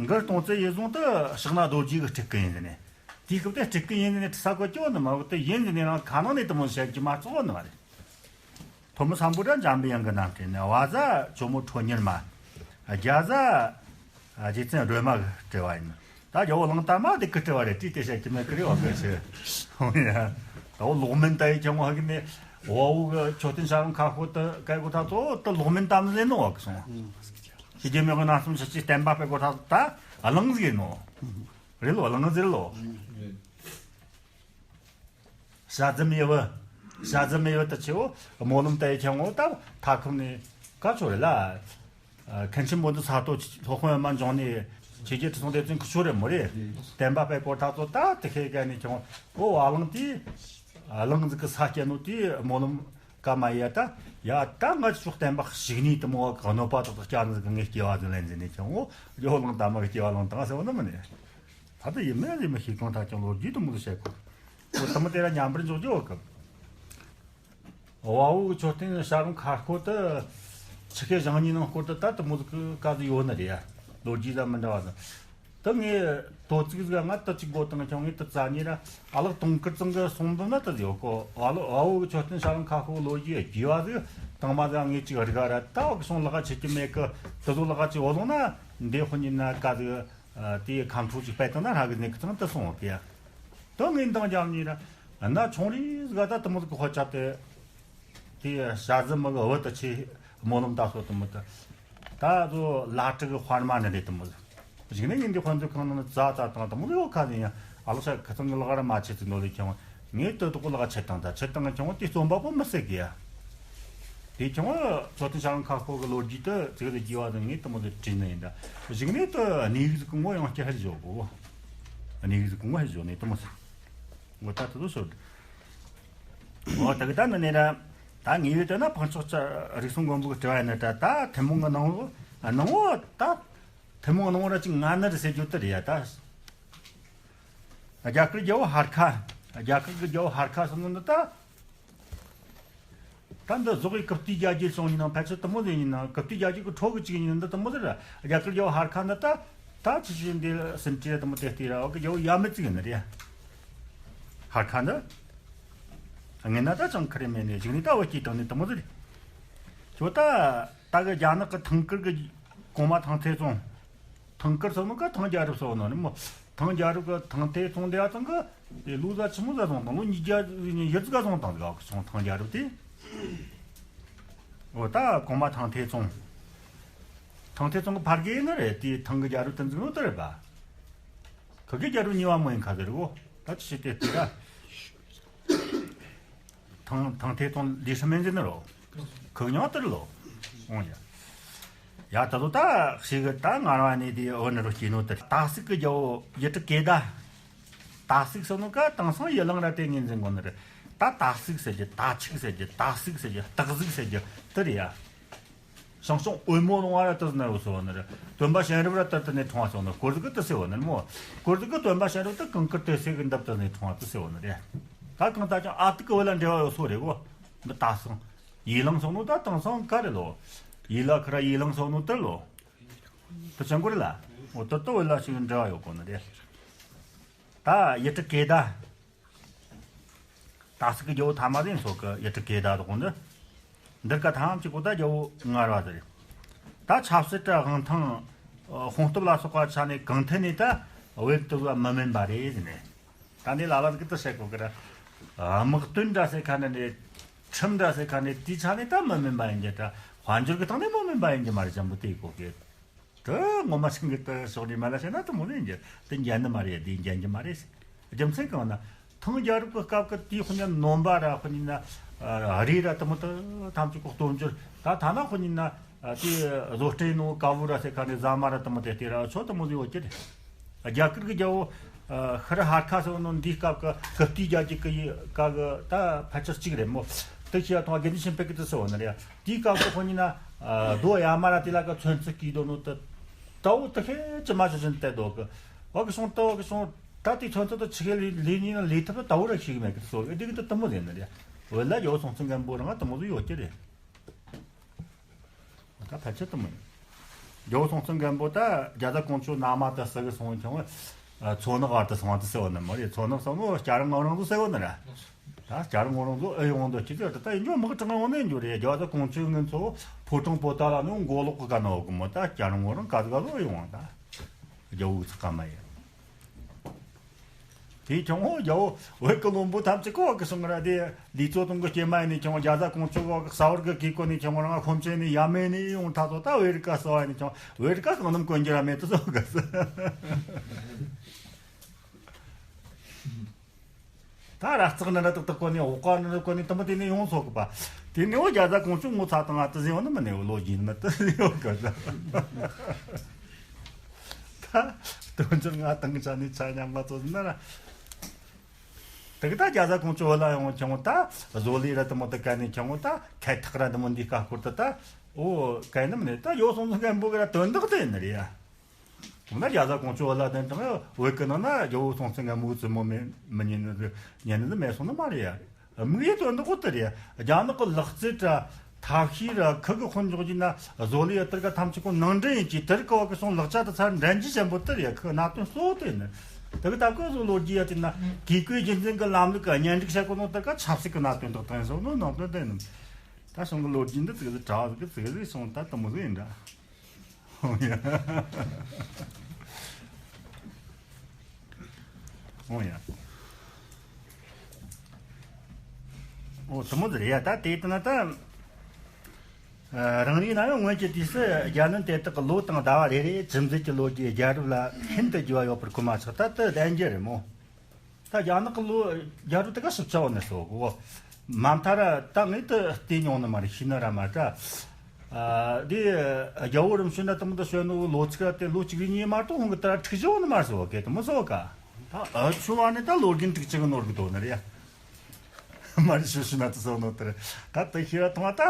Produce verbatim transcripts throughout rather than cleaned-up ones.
གར་གཏོང་རྩིས་ཡིན་བཟུང་དུ་ཕྱག་ན་རྡོ་རྗེ་གི་སྤྲུལ་སྐུ་ཡིན་ཟེར་ནས། དེའི་སྐབས་དེ་སྤྲུལ་སྐུ་ཡིན་ཟེར་ནས་ཁྲི་ས་གོ་སྐྱོ་ནི་མ་གི་དེ་ཡིན་ཟེར་ནས་རང་ཁ་ནང་ནས་དེ་མོ་བཤད་རྒྱུ་མ་གཏོགས་ནི་མ་རེད། ཐོན་མི་སམ་བྷོ་ཊ་འཇམ་པའི་དབྱངས་ཀྱི་རྣམ་སྤྲུལ་ནི། བ་ཟ་ཇོ་མོ་ཁྲོ་གཉེར་མ། རྒྱ་ཟ་རྗེ་བཙུན་སྒྲོལ་མ་གི་སྤྲུལ་བ་ཡིན། ད་རྒྱལ་བོ་གླང་དར་མ་དེ་གི་སྤྲུལ་བ་རེད། དེ་དེ་བཤད་རྒྱུ་མེད་གི་རེད་བ་གི་ཞེས། ཧོ་ཡ། ད་བོ་ལོག་མིན་ད་ཡི་ཀྱང་བ་གི་ནི། བ་བོ་གི་མཆོད་རྟེན་བྱ་རུང་ཁ་ཤོ་དུ་སྐད་གོ་ཐག་ཚོ་དུ་ལོག་མིན་དམ་ལེ་ནོ་བ་གི་སོང་། ཞི་རྒྱས་མེད་གི་ན་སུམ་ཞི་ཅི་བསྟན་པ་སྤེལ་གོ་ཐག་ད་གླང་ཟིག་ཡིན་ནོ། རེད་ལོ། གླང་ཟིག་རེད་ལོ། ཞྭ་རྫི་མེ་བུ། ཞྭ་རྫི་མེ་བུ་དུ་ཆེའོ། སྨོན་ལམ་དེ་ཁྱེད་ངོ་ད་མཐའ་ཁོམ་ནས་བཀའ་ཆོ་རེ་ལ། ཨ། མཁན་ཆེན་པོ་འདི་ས་ཐོ་སློབ་དཔོན་མ་འབྱུང་ནས་ཆོས་རྒྱལ་ཁྲི་སྲོང་ལྡེ་བཙན་གི་ཆོ་རེ་མོ་རེ། བསྟན་པ་སྤེལ་སྐོར་ཐག་ཚོ་ད་དེ་ཁེ་ག་ནས་ཁྱེད་ངོ་བ་གླང་དེ། ཨ། གླང་ཟིག་གི་ས་སྐྱ་ནོ་དེ་སྨོན་ལམ་བཀའ་མ་ཡ་ད། ཡ་ད་ང་ཚོ་བསྟན་པ་ཞིག་ནས་དུ་མོ་གནོད་པ་དག་དག་སྐྱ་ནི་ཟིག་ངས་སྐྱེ་བ་ཟིག་ལེན་ཟིན་ནས་ཁྱེད་ངོ་ཡོ་གླང་དར་མ་གི་སྐྱེ་བ་ལེན་དང་ཟེར་བ་ནི་མིན་ནས། ད་ལྟ་ཡིན་མིན་ཡིན་མིན་ཤེས་གང་ཐག་ཀྱང་ལོ་རྒྱུས་དུ་མོ་ཟིག་བཤད་གོ། འོ་དུ་མོ་དེ་ར་མཉམ་པར་འཇོག་རྒྱུ་འོ་སྐབས། བ་འོག་གི་མཆོད་རྟེན་བྱ་རུང་ཁ་སྐོར་དུ། ཆུ་ཁའི་བྱང་ཉིན་ནང་སྐོར་དུ་ད་དུ་མོ་ཟིག་གི་བཀའ་ཟིག་ཡོད་ནི་རེད་ཡ། ལོ་རྒྱུས་ཟ་མི་འདྲ་བ་ཟིག། དུ་ངས་དོ་ཚིགས་ཟིག་ང་དུ་གཅིག་གོ་དང་ཁྱོད་ངས་དུ་རྩ་ཉེ་ར། ཨ་ལགས་དུང་དཀར་ཚང་གི་གསུང་འབུམ་ན་དུ་ཟིག་ཡོད་གོ། བ་ལོ་བ་འོག་གི་མཆོད་རྟེན་བྱ་རུང་ཁ་སྐོར་ལོ་རྒྱུས་རྒྱས་བ་ཟིག་དང་མ་ཟིག་ངས་གཅིག་རིག་ར་ད་འོག་གི་སོང་ལག་ཆེ་གི་མེད་གི་དུ་ཟོ་ལག་ཆེ་འོ་ལོང་ན་འདི་ཁོ་ཉིན་ན་ཀ་ཟིག། ཨ། དེའི་ཁམས་ཕྲུག་ཅིག་སྤེལ་བཏང་ན་ཧྲ་གི་ནས་ཀི་ཚང་དུ་སོང་བ་ཀི་ཡ། དོ་ངན་དང་རྒྱབ་གཉིས་ར། ན་ཆུང་རིས་ག་ད་དུ་མོ་གི་ཧོ་ཆ་དེ། དེ་ཞྭ་ཟི་མི་གི་བུ་དུ་ཆེ་སྨོན་ལམ་ད་སོ་དུ་མོ་དུ། ད་ཚོ་བླ་སྤྲུལ་གི་དཔར་མ་ནི་རེད་དུ་མོ། གཞུག་ནས་ཡིན་དེ་དཔོན་ཚོ་གང་ན་ཙ་ཙ་དང་དུ་མོ་ཡོ་ཁ་ནས་ཡ། ཨ་ལོ་ཤ་ཁི་ཚང་གི་ལག་ར་མ་ཆེ་ཚིག་ནོ་ལས་ཀྱང་། ངས་དུ་དོག་ལག་ཆད་བཏང་ད་ཆད་བཏང་ཀྱང་དེ་རྩོམ་པ་པོ་མི་སྲིད་གི་ཡ། དེ་ཀྱང་མཆོད་རྟེན་བྱ་རུང་ཁ་སྐོར་གི་ལོ་རྒྱུས་དུ་ཚིག་རེ་རྒྱས་བ་དང་ངས་དུ་མོ་དུ་བྲིས་ནི་ཡིན་ད། གཞུག་ནས་དུ་གནས་ཡིག་ཟིག་གི་ངོ་ཡང་སྐྱ་ཧེ་བཞོ་གོ། གནས་ཡིག་ཟིག་གི་ངོ་ཧེ་བཞོ་ནས་དུ་མོ་ཟིག་ངོ་ད་དུ་དུ་སོ། འོ་ད་གི་ད་ནི་ནས་ར། ད་ངས་ཡོད་དོ་ན་འཕགས་མཆོག་ཅ་རིགས་གསུམ་མགོན་པོ་གི་སྤྲུལ་བ་ཡིན་ན་ད་ད་ཐུན་མོང་གི་ནང་ལོ་ནང་ལོ་ད། ཐུན་མོང་ནང་ར་ཅིག་ང་ནི་རེ་ཟེར་རྒྱུ་དེ་རེད་ཡ་ད། རྒྱ་གར་རྒྱལ་བོ་ཧར་ཁ། རྒྱ་གར་གི་རྒྱལ་བོ་ཧར་ཁ་སོང་ནི་ད། ད་འདི་ཟོག་གི་ཀིབ་ཏི་རྒྱལ་རྒྱུད་སོང་ཡིན་ན་ཕལ་ཆེར་དུ་མོ་ཟིག་ཡིན་ན་ཀིབ་ཏི་རྒྱལ་རྒྱུད་ཀྱི་ཁྲོ་གི་ཅིག་ཡིན་ན་འདི་དུ་མོ་ཟིག་ར། རྒྱ་གར་རྒྱལ་བོ་ཧར་ཁ་འདི་ད། ད་ཅི་ཞིག་འདི་སེམས་ཅི་དུ་མོ་དེ་ལྟའི་ར་འོ་གི་རྒྱལ་བོ་ཡ་མི་ཙིག་ཡིན་ནི་རེད། ཧར་ཁ་འདི། ངན་ན་ད་ཅང་ཁ་རེ་མེད་ནས་གཞུག་ནས་ད་བ་སྐྱིད་དང་ནི་དུ་མོ་ཟིག་རེད། ཁྱོད་ད། ད་གི་རྒྱ་ནག་གི་ཐང་དཀར་གི་གོང་མ་ཐང་ཐེ་ཙོང་། ཐང་དཀར་ཟེར་ནོ་ཀ་ཐང་རྒྱལ་རབས་ཟེར་ནོ་ནི་མོ། ཐང་རྒྱལ་རབས་གི་ཐང་ཐེ་ཙོང་དེ་ཡ་ཚང་གི་དེ་ལོ་ཟ་ཆི་མོ་ཟ་སོང་དང་ལོ་ཉིས་བརྒྱ་ཡི་ཟ་སོང་དང་ག་སོང་ཐང་རྒྱལ་རབས་དེ། འོ་ད་གོང་མ་ཐང་ཐེ་ཙོང་། ཐང་ཐེ་ཙོང་གི་ཕར་གི་ནི་རེད་དེ་ཐང་གི་རྒྱལ་རབས་དེ་འཛིན་ནོ་དེ་རེད་པ། ཁི་གི་རྒྱལ་རབས་གཉིས་པ་མོ་ཡིན་ཁ་ཟེར་གོ། ད་ཅི་ཞིག་དེ་དེ་ར། ཐང་ཐང་ཐེ་ཙོང་ལི་ཧྲི་མེན་ཟེར་ནི་རོ། ཁུག་ཉང་དེར་ལོ། འོང་ཡ། ཡ་ད་དོ་ད་ཞིག་གི་ད་ངར་བ་ནི་དེ་འོ་ནི་རོ་སྐྱེས་ནོ་དེར་སྟག་གཟིག་གི་རྒྱལ་བོ་ཡི་ཏི་ཀེ་ད། སྟག་གཟིག་ཟེར་ནོ་ཀ་དེང་སང་ཡི་ལང་ར་དེ་ངོས་འཛིན་གོ་ནི་རེད། ད་སྟག་གཟིག་ཟེར་རྒྱུ་ད་ཆིག་ཟེར་རྒྱུ་སྟག་གཟིག་ཟེར་རྒྱུ་སྟག་གཟིག་ཟེར་རྒྱུ་དེ་རེད་ཡ། ཞང་ཞུང་དབོན་མོ་ལུང་བ་ར་དེ་ཟེར་ན་རོ་སོ་ནི་རེད། སྟོན་པ་གཤེན་རབ་ར་དེ་དེ་ནས་འཁྲུངས་བ་སོ་ནི་སྐོར་ཟིག་གི་དེ་ཟེར་བ་ནི་མོ། སྐོར་ཟིག་གི་སྟོན་པ་གཤེན་རབ་དེ་གངས་དཀར་སྟོད་སེ་གི་འདབས་དེ་ནས་འཁྲུངས་བ་དེ་ཟེར་བ་ནི་རེད། ད་གང་ལྟར་ཀྱང་ཨ་ཏི་ཀི་བོད་ལ་འབྲེལ་བ་ཡོད་སོ་རེད་གོ། འདི་ད་སང་། ཡི་ལང་སོང་ནོ་ད་དེང་སང་ག་རེ་ལོ། ཡི་ལ་ཁ་ར་ཡི་ལང་སོང་ནོ་དེ་ལོ། དེ་ཅང་གོ་རེ་ལ། འོ་དེ་དེ་བོད་ལ་ཞིག་འབྲེལ་བ་ཡོད་གོ་ནི་རེད། ད་ཡི་ཏི་ཀེ་ད། སྟག་གཟིག་གི་རྒྱལ་བོ་ཐ་མ་དེ་ཚོ་གི་ཡི་ཏི་ཀེ་ད་དོ་གོ་འདི། འདིར་ཀ་ཐང་གཅིག་པོ་ད་རྒྱལ་བོ་ངར་བ་དེ་རེད། ད་ཆབ་སྲིད་དྲ་དབང་ཐང་། དཔུང་སྟོབས་ལ་སོགས་པ་ཆ་ནས་གང་ཐད་ནས་ད་བོད་དུ་བ་མི་མིན་པ་རེད་ཟེར་ནས། ད་འདི་ལ་ལ་གི་དུ་བཤད་གོ་གི་ར། དམག་དོན་འདྲ་ཟེར་ཁ་ནས་ནས། ཁྲིམས་འདྲ་ཟེར་ཁ་ནས་དེའི་ཆ་ནས་ད་མི་མིན་པ་ཡིན་གྱི་ད། དཔལ་འབྱོར་གི་སྟེང་ནས་མི་མིན་པ་ཡིན་གྱི་མ་རེད་ཅམ་པོ་དེ་གོ་གི། དེ་ངོ་མ་ཆིང་གི་དེ་ཕྱོགས་ནས་མ་ལ་བཤད་ན་དེ་མོ་ནས་ཡིན་གྱི་དེ་འགྱན་ནི་མ་རེད་དེ་འགྱན་གྱི་མ་རེད། རྒྱུ་མཚན་གང་ན་ཐང་རྒྱལ་རབས་ཀྱི་སྐབས་ཀྱི་དེའི་དཔོན་ཉམས་ནོམ་པ་ར་དཔོན་ཉིན་ན་རི་ར་དེ་མོ་དེ་ཐམས་ཅད་ཀོ་སྟོབས་འབྱོར་ད་ཐ་ན་དཔོན་ཉིན་ན། ཨ། དེ་བཟོ་སྐྲུན་ནོ་ཀ་བུ་ར་ཟེར་ཁ་ནས་ཟ་མ་ར་དེ་མོ་དེ་དེ་ར་ཆོ་དེ་མོ་ཟིག་ཡོད་ཀྱི་རེད། རྒྱ་གར་གི་རྒྱལ་བོ་ཤྲཱི་ཧར་ཁ་ཟེར་བ་ནོ་འདིའི་སྐབས་ཀྱི་ཀིབ་ཏི་རྒྱལ་རྒྱུད་ཀྱི་ཡི་ཀ་གི་ད་ཕལ་ཆེར་གཅིག་རེད་མོ། དེ་ཤི་ཡ་ཐོང་དགེ་འདུན་ཆོས་འཕེལ་གི་དེ་ཟེར་བ་ནི་རེད། དེའི་སྐབས་ཀྱི་དཔོན་ཉིན་ན་རྡོ་ཡ་མ་ར་དེ་ལ་ཀ་ཚོན་རྩི་གི་དོ་ནོ་དེ་ད་བོ་དེ་ཤེད་ཅི་མ་ཅི་བཞིན་བལྟས་འདུག་གི། བ་གི་སོང་ད་བ་གི་སོང་ད་དེ་ཚོན་རྩི་དེ་ཆི་གེ་ལས་ལས་ཉིན་ལས་ཐུབ་ད་བོ་ར་ཤེས་གི་མེད་གི་སོ་དེ་གི་དེ་དེ་མོ་ཟེར་ནི་རེད། བོད་ལ་རྒྱལ་བོ་སྲོང་བཙན་སྒམ་པོ་རང་དེ་མོ་ཟིག་ཡོད་ཀྱི་རེད། ད་ཕལ་ཆེར་དེ་མོ་ཡིན། རྒྱལ་བོ་སྲོང་བཙན་སྒམ་པོ་ད་རྒྱ་བཟའ་ཀོང་ཇོ་མནའ་མ་ད་ཟེར་གི་སོང་བའི་ཁྱོད། མཚོ་ནག་བར་དུ་སོང་བ་དེ་ཟེར་བ་ནི་མ་རེད། མཚོ་ནག་སོང་ནོ་སྐྱ་རིང་ངམ་རིང་དུ་ཟེར་བ་ནི་ར། ད་སྐྱ་རིང་ངམ་རིང་དུ་ཨེ་ཡོང་དོ་ཅི་ཟེར་ད་ད་ཡིན་རྒྱུ་མི་གི་གྲངས་ཡོང་ནས་འགྱུར་རེད། རྒྱ་བཟའ་ཀོང་ཇོ་ངན་ཚོ་ཕོ་བྲང་པོ་ཏ་ལ་ནི་མགོ་ལོག་གི་ག་ན་འོག་གི་མོ་ད་སྐྱ་རིང་ངམ་རིང་ག་ཟིག་ག་ཟིག་ཨེ་ཡོང་བ་ད། རྒྱལ་བོ་གི་ཚགས་ཁ་མ་ཡིན། དེའི་ཁྱོད་རྒྱལ་བོ་བོད་ཀྱི་བློན་པོ་ཐམས་ཅད་ཀོ་གི་སོང་ར་དེ་ལི་ཙོ་ཏུང་གི་སྐྱེས་མ་ཡིན་ནི་ཁྱོད་རྒྱ་བཟའ་ཀོང་ཇོ་གི་ས་བར་གི་གི་ཀོ་ནི་ཁྱོད་རང་ཁོམ་ཆེ་ནི་ཡ་མེ་ནི་ཡོང་ཐག་ཏོ་ད་བེ་རི་ཀ་སོ་བ་ནི་ཁྱོད་བེ་རི་ཀ་གང་ནམ་གོན་རྒྱུ་ར་མེད་དུ་སོ་གི་སི། ད་ར་ཙག་ནི་ར་ཏག་ཏག་གོ་ནི་འོག་ག་ནི་ར་གོ་ནི་དུ་མ་དེ་ནི་ཡོང་སོ་གི་པ། དེ་ནི་འོ་རྒྱ་བཟའ་ཀོང་ཇོ་ངོ་ཚ་དང་ང་ཏི་ཟེ་ཡོང་ནི་མི་ནི་འོ་ལོ་རྒྱུས་ནི་མི་ཏི་ཟེ་ཡོང་གི་ཟ། ད་དོན་ཅི་ང་དང་ཆ་ནི་ཆ་མཉམ་པ་ཚོ་ཟིན་ན་ར། དེ་གི་ད་རྒྱ་བཟའ་ཀོང་ཇོ་བོད་ལ་ཡོང་ཁྱོད་ད་བཟོ་ལས་ར་དུ་མ་དུ་ག་ནི་ཁྱོད་ད་ཁ་ཐག་ར་དུ་མ་འདི་ཀ་སྐོར་དུ་ད་འོ་ག་ནི་མི་ནི་ད་ཡོ་སོང་ཚོ་གན་པོ་གི་ར་དོན་དག་དེ་ནི་རེད་ཡ། ད་རྒྱ་བཟའ་ཀོང་ཇོ་བོད་ལ་བསྡད་དང་བོད་ཀྱི་ནང་ན་རྒྱལ་བོ་སྲོང་བཙན་སྒམ་པོ་བཙུན་མོ་མེད་མི་ཉན་ནི་ཉན་ནི་མེད་སོང་ནི་མ་རེད་ཡ། དམིགས་ཡུལ་དོན་དག་པོ་དེ་རེད། རྒྱ་ནག་གི་ལག་རྩལ་ར་ཐབས་ཤེས་ར་ཁུ་གི་དཔོན་འཇོག་རྒྱུ་ན་བཟོ་ལས་ཡོད་དར་ག་ཐམས་ཅད་ཁོ་ནང་འདྲེན་ཡིན་གྱི་དེར་གི་བ་གི་སོང་ལག་ཆ་དུ་ཚར་འདྲེན་རྒྱུ་ཆེན་པོ་དེ་རེད། ཁུ་གནད་དོན་གཙོ་བོ་དེ་ནི་དེ་གི་ད་གི་བཟོ་ལོ་རྒྱུས་ཡ་དེ་ན་བཀས་བཀོད་རྒྱུད་འཛིན་གི་ལམ་ལུགས་གི་གཉེན་སྒྲིག་བྱེད་གོ་ནོ་དེ་ག་ཆབ་སྲིད་གི་གནད་དོན་དག་དང་ཡིན་སོང་ནོ་ནང་དོན་དེ་ནི་ད་སོང་གི་ལོ་རྒྱུས་འདི་ཙིག་ཟིག་གྲྭ་བ་ཟིག་གི་ཙིག་ཟིག་སོང་ད་དུ་མོ་ཟིག་ཡིན་འདྲ། འོང་ཡ། འོང་ཡ། འོ་དུ་མོ་ཟེར་ཡ་ད་དེ་ལྟ་ན་ད། ཨ། རང་རེའི་ན་ཡང་སྔོན་གྱི་དུས་སུ་རྒྱལ་བློན་དེ་དག་གི་ལོ་དང་ཟླ་བ་རེ་རེ་རྗེས་འཛིན་གྱི་ལོ་རྒྱུས་རྒྱལ་རབས་ལ་ཤིན་ཏུ་རྒྱས་པ་ཡོད་པར་གོ་མ་ཆག་ད་དུ་བདེན་རྒྱུ་རེད་མོ། ད་རྒྱ་ནག་གི་ལོ་རྒྱལ་རབས་དེ་ག་ཞིབ་ཆ་བ་ནས་སོ་གོ། མ་མཐའ་ར་ད་ངས་དུ་བལྟས་མྱོང་ནི་མ་རེད། ཤེས་ནི་ར་མ་ད། ཨ། དེ་རྒྱལ་བོ་རིམ་བྱོན་ན་དུ་མི་དུ་བྱོན་ནོ་ལོ་ཚིགས་དེ་ལོ་གཅིག་རེ་གཉིས་མ་གཏོགས་ཧོང་གི་ད་འཁྲིག་བཞག་ནི་མ་སོ་གེ་དུ་མི་སོ་ག་ད་ཨ་ཆུ་བ་ནི་ད་ལོ་རྒྱུན་འཁྲིག་ཅིག་ནོར་གི་དོ་ནི་རེད། མ་རེད་ཤི་ཤི་ན་དུ་སོ་ནོ་དེ་རེད། ད་དུ་ཤི་ར་ཐོང་ད།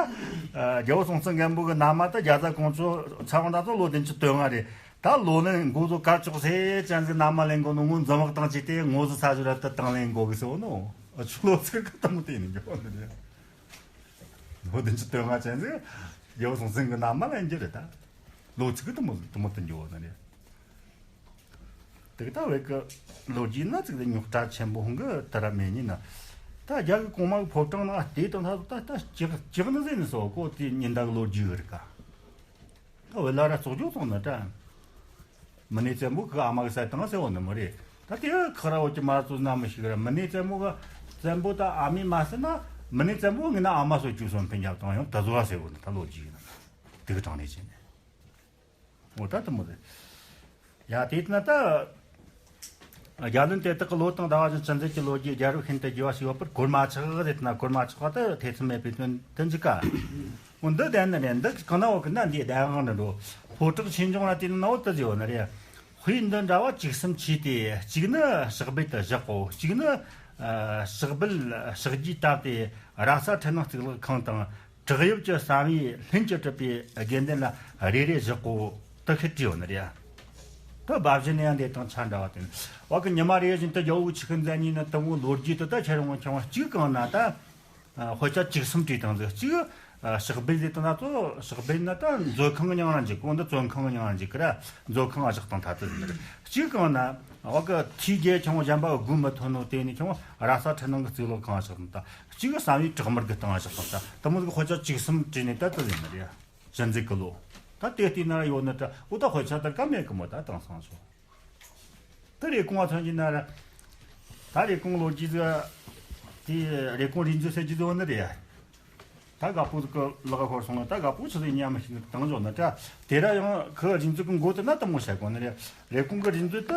རྒྱལ་བོ་སྲོང་བཙན་སྒམ་པོ་གི་མནའ་མ་ད་རྒྱ་བཟའ་ཀོང་ཇོ་ཚ་བ་ད་ཚོ་ལོ་བདུན་ཅུ་དོན་ལྔ་རེད། ད་ལོ་ནི་མགོ་ཚོ་དཀར་ཕྱོགས་སེ་ཅན་ཟིག་མནའ་མ་ལེན་གོ་ནོ་ངོ་འཛུམ་བག་བཏང་བྱས་ཏེ་ངོ་ཟི་ས་ཟི་ར་ཏི་བཏང་ལེན་གོ་གི་སོ་ནོ། ཨ་ཆུ་ལོ་ཚིགས་གི་དུ་མོ་དེ་ནི་འགྱོ་ནི་རེད། ལོ་བདུན་ཅུ་དོན་ལྔ་ཅན་ཟིག་རྒྱལ་བོ་སྲོང་བཙན་གི་མནའ་མ་ལེན་རྒྱུ་རེད་ད། ལོ་ཚིགས་གི་དུ་མོ་དུ་མོ་དུ་འགྱོ་ནི་རེད། དེ་གི་ད་བོད་གི་ལོ་རྒྱུས་ན་ཚིག་དེ་རྙོག་དྲ་ཆེན་པོ་ཧོང་གི་དུ་ར་མེད་ཉིན་ན། ད་རྒྱ་གི་གོང་མ་གི་ཕོ་བྲང་ན་ལྟས་དང་ད་ད་ད་ཅིག་ཅིག་ནི་ཟེར་ནི་སོ་གོ་དེ་ཉིན་ད་གི་ལོ་རྒྱུས་རེད་ཀ་ད་བོད་ལ་ར་བཙོག་འཇོག་སོང་ན་ད། མི་ནི་བཙན་པོ་གི་ཨ་མ་གི་ས་དང་ཟེར་བ་ནི་མ་རེད། ད་དེ་ཁག་ར་བོ་ཅི་མ་ཚོ་ན་མི་ཤི་གི་ར་མི་ནི་བཙན་པོ་གི་བཙན་པོ་ད་ཨ་མའི་མ་ཟེར་ན་མི་ནི་བཙན་པོ་ངི་ན་ཨ་མ་སོ་བཅུ་སོན་ཕན་རྒྱབ་དང་ཡང་ད་བཟོ་བ་ཟེར་བ་ནི་ད་ལོ་རྒྱུས་ཡིན་ན་དེ་གི་གྲངས་ནས་བྱས་ནས། འོ་ད་དུ་མོ་རེད། ཡ་དེ་ན་ད། རྒྱལ་བློན་དེ་དག་གི་ལོ་དང་ཟླ་བ་བཞིན་ཅི་འཛིན་གྱི་ལོ་རྒྱུས་རྒྱལ་རབས་ཤིན་ཏུ་རྒྱས་པ་ཞིག་ཡོད་པར་གོར་མ་ཆག་ཟེར་ན་གོར་མ་ཆག་པ་དེ་ཐེ་ཚོམ་མེད་པའི་དོན་དུ་འཇུག་ག་འོ་འདི་བདེན་ནི་རེད། འདི་གང་ན་འོ་གི་ན་འདིའི་བདེན་དབང་ནི་འགྲོ། ཕོ་བྲང་ཆོས་འབྱུང་ལ་དེ་ནི་ནའོ་དུ་ཟེར་བ་ནི་རེད། དཔེ་འདི་འདྲ་བ་བཅུ་གསུམ་མཆིས་ཏེ་གཅིག་ནི་ཕྱག་སྦལ་དུ་བཞག་གོ། གཅིག་ནི་ཕྱག་སྦལ་ཕྱག་རྒྱས་བཏབ་སྟེ་ར་ས་ཁྲི་ནང་གཙུག་ལག་ཁང་དང་། བྲག་གཡབ་ཀྱི་བསམ་ཡས་ལྷུན་གྱིས་གྲུབ་པའི་དགེ་འདུན་ལ་རེ་རེ་བཞག་གོ་དུ་ཁེ་བྲིས་ཡོད་ནི་རེད། དུ་སྦ་བཞི་ནས་ཡང་འདི་དང་ཆ་འདྲ་བ་དེ་ནི་བ་གི་ཉི་མ་རེ་བཞིན་དུ་རྒྱལ་བོ་ཆིག་ཤུན་མཛད་ཉིན་ནི་དུ་བོ་ལོ་རྒྱུས་དུ་ད་ཁྱེད་རང་ཁྱོད་གཅིག་གང་ན་ད་དཔེ་ཆ་བཅུ་གསུམ་བྲིས་བཏང་ཟིག་གཅིག་ཕྱག་སྦལ་ཟིག་དང་ན་ཚོ་ཕྱག་སྦལ་ན་ད་མཛོད་ཁང་གི་མྱིང་ར་འཇིག་གོ་འདི་བཙོན་ཁང་གི་མྱིང་ར་འཇིག་གི་ར་མཛོད་ཁང་ཨ་བཞག་དང་ཐ་དུ་ཟིན་ནི་རེད། གཅིག་གང་ན་བ་གི་ཐིའི་རྒྱལ་ཁྱོད་གཞན་པ་དགུ་མི་ཐོན་ནོ་དེ་ནི་ཁྱོད་ར་ས་ཁྲི་ནང་གི་གཙུག་ལག་ཁང་ཨ་བཞག་དང་ད། གཅིག་གི་བསམ་ཡས་བྲག་དམར་གི་སྟེང་བཞག་པ་ད་དུ་མོ་གི་དཔེ་ཆ་བཅུ་གསུམ་བྲིས་ནས་ད་དུ་ཡིན་ནི་རེད། གཞི་འཛིན་གི་ལོ། ད་དེ་ལྟའི་ན་ར་ཡོད་ནི་ད་འོ་ད་དཔེ་ཆ་དར་ག་མེད་གི་མོ་ད་དེང་སང་ཚོ། ད་རེ་གོང་བ་ཚོན་གྱི་ན་ར། ད་རེ་གོང་ལོ་རྒྱུས་ཟིག་དེ་རེ་གོང་རིག་མཛོད་ཟེར་རྒྱུ་ཟིག་ཡོད་ནི་རེད། ད་དགའ་པོ་གི་ལག་ཤོར་སོང་ན་ད་དགའ་པོ་ཆི་ཟིག་ཉམས་ཤིག་བཏང་འཇོག་ན་ད་དེ་ར་ཡང་ཁི་རིག་མཛོད་གི་མགོ་དེ་ན་དུ་མོ་བཤད་གོ་ནི་རེད། རེ་གོང་གི་རིག་མཛོད་ད་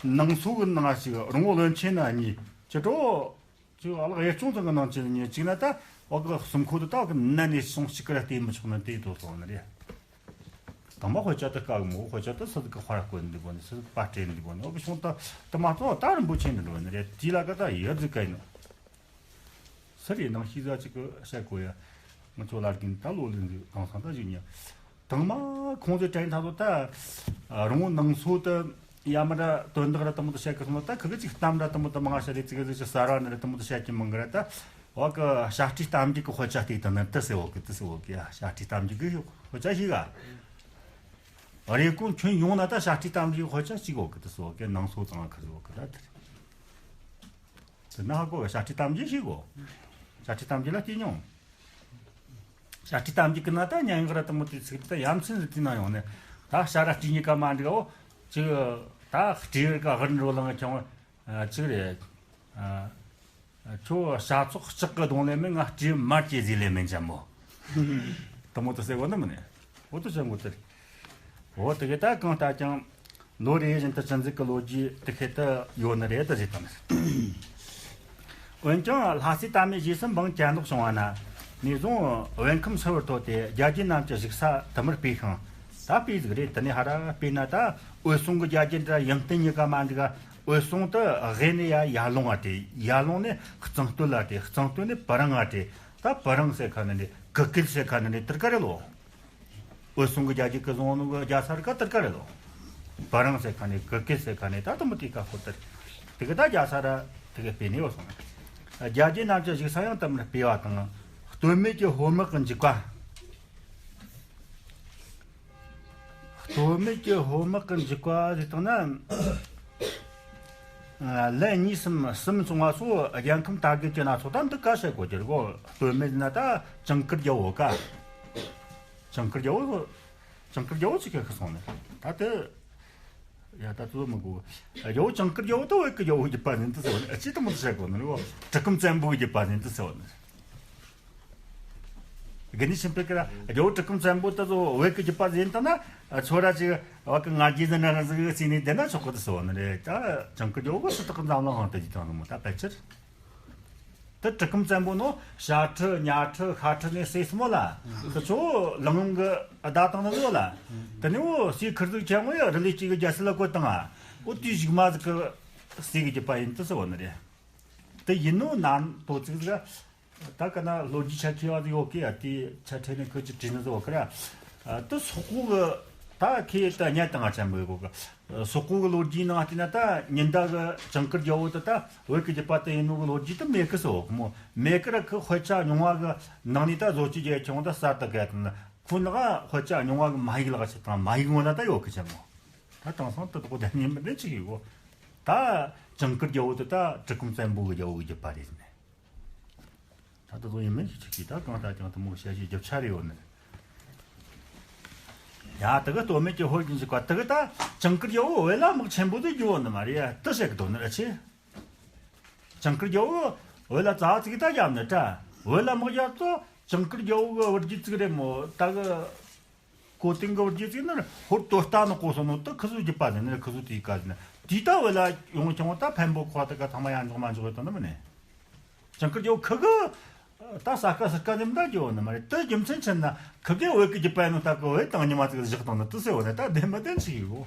ནང་སོ་གི་ནང་ཞིག་རོང་བོ་བློན་ཆེན་ན་གཉིས་ཅི་གྲོ། ཅིག་ཨ་ལགས་གཡས་སྐྱོང་ཚང་གི་ནང་ཅི་ཉེ་གཅིག་ན་ད་འོག་གི་གསུམ་ཁོ་དུ་ད་གི་ནན་ནས་སོང་གཅིག་གི་ར་བལྟས་མི་ཆོག་ན་དེ་དོ་སོང་ནི་རེད། དང་པོ་དཔེ་ཆ་དུ་དཀའ་གི་མོ་དཔེ་ཆ་དུ་སུ་གི་དཔར་བཀོད་འདི་གོ་ནི་སུ་པར་སྤྲད་འདི་གོ་ནི་འོག་གི་ཤོང་ད་དུ་མ་གཏོགས་ད་རིན་པོ་ཆེ་འདི་འགྲོ་ནི་རེད། དེ་ལ་ག་ད་ཡོད་ཟིག་ག་ཡིན་ནོ། སུ་རེད་ནང་ཤེས་ཟ་ཅིག་གི་བཤད་གོ་ཡ། ང་ཚོ་ལ་རྒན་ད་ལོ་ལོན་ཟིག་གང་སང་ད་ཞིག་ཉ། དང་མ་ཁོང་ཚོས་དྲན་ཐག་ཏུ་ད། རོང་བོ་ནང་སོ་དུ་ཡ་མ་ར་དོན་དག་ར་དུ་མོ་དུ་བཤད་གི་སོང་ད་ཁི་གི་ཅིག་གཏམ་ར་དུ་མོ་དུ་མང་ཤ་རེ་ཙི་གི་ཟི་ཅི་གསར་བ་ནི་ར་དུ་མོ་དུ་བཤད་ཀྱི་མང་གི་ར་ད། བ་གི་བྱ་སྤྲེལ་གཏམ་རྒྱུད་གི་དཔེ་ཆ་སྟེགས་དང་ནི་དུ་སེ་བོ་གི་དུ་སེ་བོ་གི་ཡ་བྱ་སྤྲེལ་གཏམ་རྒྱུད་གི་དཔེ་ཆ་ཞིག་ག་རེ་སྐོང་ཁྱོན་ཡོངས་ན་ད་བྱ་སྤྲེལ་གཏམ་རྒྱུད་དཔེ་ཆ་གཅིག་ཡོད་གི། དེ་སོ་གི་ནང་སོ་ཙང་ཁ་སོ་གི་ད་དེ་རེད། དེ་ན་ཧ་གོ་བྱ་སྤྲེལ་གཏམ་རྒྱུད་ཞིག་གོ། བྱ་སྤྲེལ་གཏམ་རྒྱུད་ལ་བལྟས་མྱོང་། བྱ་སྤྲེལ་གཏམ་རྒྱུད་གི་ན་ད་སྙན་ངག་ར་དེ་མོ་དེ་ཚིག་ད་ཡ་མཚན་ཟིག་དེ་ན་ཡོང་ནས། ད་བྱ་ར་སྤྲེལ་གཉིས་ཀ་མ་འགྲིག་འོ། ཅིག་ད་སྤྲེལ་བར་གི་དབུར་འགྲོ་ལངས་ཀྱང་། ཨ། ཅིག་རེད། ཨ། ཁྱོད་བྱ་ཚོགས་ལྕགས་ཀྱི་གདོང་ལས་མེད། ང་སྤྲེའུ་དམར་གྱི་ཟས་ལས་མེད་འཇམ་མོ། དེ་མོ་དེ་ཟེར་གོ་ནི་མིན་ནས། འོ་དེ་བྱ་འགོ་དེ་རེད། འོ་དེ་གི་ད་གང་ལྟར་ཀྱང་ལོ་རེ་བཞིན་དུ་ཅི་ཟིག་གི་ལོ་རྒྱུས་དེ་ཁེལ་དུ་ཡོད་ནི་རེད་དེ་ཟེར་དང་། འོན་ཀྱང་ལྷ་སའི་ད་མེ་རྗེས་སུ་འབངས་གྱེན་ལོག་བྱུང་བ་ན། ནས་བཟུང་བོད་ཁམས་ཧྲིལ་བོར་ཐོར་ཏེ་རྒྱ་རྒྱུད་རྣམས་ཀྱི་བཞུགས་ས་དུ་མར་སྤོས་ཤིང་། ད་སྤོས་ཟིག་རེད། དེ་ནས་ཧ་ར་སྤོས་ན་ད་འོད་སྲུང་གི་རྒྱ་རྒྱུད་འདྲ་ཡང་བསྟན་གཉིས་ཀ་མ་འགྲིག་ག། འོད་སྲུང་དུ་དབུས་ནས་ཡར་ཡར་ཀླུང་ང་སྤྲད། ཡར་ཀླུང་ནས་གཙང་སྟོད་ལ་སྤྲད། གཙང་སྟོད་ནས་བུ་རང་ང་སྤྲད། ད་བུ་རང་ཟེར་མཁན་ནི་ནི་གུ་གེ་ཟེར་མཁན་ནི་ནི་དེར་ག་རེ་ལོ། འོད་སྲུང་གི་རྒྱ་རྒྱུད་གི་བཟུང་ནོ་གི་རྒྱལ་ས་ར་ག་དེར་ག་རེ་ལོ། བུ་རང་ཟེར་མཁན་ནི་གུ་གེ་ཟེར་མཁན་ནི་ད་དུ་མི་དེ་ག་ཁོ་དེར། དེ་གི་ད་རྒྱལ་ས་ར་དེ་གི་སྤོས་ནས་འོད་སྲུང་། རྒྱ་རྒྱུད་རྣམས་ཀྱི་བཞུགས་ས་ཡང་དུ་མར་སྤོས་པ་དང་། སྟོད་སྨད་ཀྱི་ཧོར་དམག་གི་འཇིགས་པ། སྟོད་སྨད་ཀྱི་ཧོར་དམག་གི་འཇིགས་པ་ཟེར་བཏང་ན། ཨ། ལན་གཉིས་གསུམ་གསུམ་བྱུང་བ་སོགས་རྒྱལ་ཁམས་དར་རྒུད་ཀྱི་སྣ་ཚོགས་ད་འདི་ག་བཤད་དགོས་ཀྱི་རེད་གོ། སྟོད་སྨད་ན་ད་ཇིང་གུར་རྒྱལ་པོ་ག། ཇིང་གུར་རྒྱལ་པོ། ཇིང་གུར་རྒྱལ་པོ་ཅིག་ག་ཁ་སོང་ནས་ད་དེ། ཡ་ད་དུ་མི་དགོས། རྒྱལ་པོ་ཇིང་གུར་རྒྱལ་པོ་ད་བོད་ཀྱི་རྒྱལ་པོ་གི་རྒྱུད་པ་ཡིན་དུ་ཟེར་བ་ནི། ཨ། ཅི་ད་མོ་དུ་བཤད་དགོས་ནི་རེད་གོ། གྲི་གུམ་བཙན་པོ་གི་རྒྱུད་པ་ཡིན་དུ་ཟེར་བ་ནི། དགེ་འདུན་ཆོས་འཕེལ་གྱིས་ར་རྒྱལ་པོ་གྲི་གུམ་བཙན་པོ་དེ་ཚོ་བོད་ཀྱི་རྒྱུད་པ་ཟིན་ཐུབ་ན། ཚོ་ར་ཅིག་བ་གི་ང་རྒྱལ་ཟིན་ན་ར་ཟིག་ཟིན་ནས་བསྡད་ན་ཆོག་གི་དུ་སོ་ནི་རེད། ད་ཇིང་གུར་རྒྱལ་པོ་སྲིད་ཐག་གི་འཛམ་གླིང་དབང་དུ་བསྡུས་བཏང་ནི་མོ་ད་ཕལ་ཆེར། དེ་གྲི་གུམ་བཙན་པོ་ནོ་ཞྭ་ཁྲི་ཉ་ཁྲི་ཤ་ཁྲི་ནས་སྲས་སུ་མོ་ལ། དེ་ཚོ་ལང་ཡོང་གི་བདའ་བཏང་ནི་ཡོད་ལ། དེ་ནས་འོ་སྲས་ཁུར་ཟིག་ཆེན་མོ་ཡ་རི་ལི་གཅིག་གི་རྒྱལ་སྲིད་ལ་བཀོད་བཏང་ཨ། འོ་དེའི་གཞུག་མ་ཟིག་གི་སྲས་ཀྱི་རྒྱུད་པ་ཡིན་དུ་སོ་ནི་རེད། དེ་ཡིན་ནོ་ནམ་དོ་ཚིག་ཟིག་ད་ག་ན་ལོ་རྒྱུས་ཆ་ཁེ་བ་ཟིག་ཡོད་གི། ཨ། དེ་ཆ་ཁྲེ་ནས་ཁོ་ཅི་བྲིས་ནི་ཟིག་ཡོད་གི་ར། ཨ། དེ་སོག་པོ་གི་ད་ཁེ་ད་ཉལ་དང་ང་ཆ་མི་ཡོད་གི། སོག་པོ་གི་ལོ་རྒྱུས་ནང་བལྟས་ན་ད་ཉི་ཟླ་གི་ཇིང་གུར་རྒྱལ་པོ་དེ་ད་བོད་ཀྱི་རྒྱུད་པ་དེ་ཡིན་ནོ་གི་ལོ་རྒྱུས་དེ་མེད་གི་སོ་གི་མོ། མེད་གི་ར་ཁི་དཔེ་ཆ་རྙིང་བ་གི་ནང་ནས་ད་བཟོ་བཅོས་རྒྱག་ཁྱོང་ད་གསར་དུ་བཀལ་དང་ན། ཁོ་ནག་དཔེ་ཆ་རྙིང་བ་གི་མ་ཡིག་ལག་བྱེད་དང་། མ་ཡིག་ངོ་ན་ད་ཡོད་གི་ཆ་མོ། ད་དེང་སང་དེ་དག་བདེན་ཉིན་མི་བདེན་ཅིག་ཡོད་གོ། ད་ཇིང་གུར་རྒྱལ་པོ་དེ་ད་གྲི་གུམ་བཙན་པོ་གི་རྒྱལ་པོ་གི་རྒྱུད་པ་རེད་ཟེར་ནས། ད་དེ་ཚོ་ཡིན་མིན་ཞིག་ཅིག་གིས་ད་གང་ལྟར་ཀྱང་དེ་མོ་བཤད་ཤེས་རྒྱུ་ཆ་རེ་ཡོད་ནི། ཡ། དེ་གི་སྟོད་སྨད་ཀྱི་ཧོར་གྱི་འཇིགས་པ་དེ་གི་ད་ཇིང་གུར་རྒྱལ་པོ་བོད་ལ་དམག་ཆེན་པོ་དེ་རྒྱུ་བོ་ནི་མ་རེད་ཡ། དེ་བཤད་གི་དོན་ནི་ར་ཆེ། ཇིང་གུར་རྒྱལ་པོ་བོད་ལ་རྩ་བ་ཙིག་ད་རྒྱབ་ནི་ད། བོད་ལ་དམག་རྒྱབ་ཚོ་ཇིང་གུར་རྒྱལ་པོ་གི་བུ་རྒྱུད་ཙིག་རེད་མོ། ད་གི་གོ་ཏིང་གི་བུ་རྒྱུད་ཙིག་ནི་ཧོར་དོ་ལྟ་ནི་གོ་སོང་ནོ་དེ་ཁི་ཟུ་རྒྱུད་པ་ཟེར་ནི་ར། ཁི་ཟུ་དེའི་ཀ་ཟེར་ནི་དེ་ད་བོད་ལ་ཡོང་ཁྱོང་ད་འཕན་པོ་ཁོ་ད་ག་ཚང་མ་ཡང་འཇོག་མ་འཇོག་ཡོད་དོ་ནི་མིན་ནི། ཇིང་གུར་རྒྱལ་པོ་ཁི་གི་ད་ས་ཀ་ས་ཀ་ནི་མི་ད་རྒྱུ་བོ་ནི་མ་རེད། དེ་རྒྱུ་མཚན་ཆི་ན་ཁི་གེ་བོད་ཀྱི་རྒྱུད་པ་ཡིན་ནོ་ད་གི་བོད་དང་ཉི་མ་ཙིག་བཞག་བཏང་ནི་དེ་ཟེར་བོ་ནི་ད་བདེན་མི་བདེན་ཅིག་ཡོད་གོ།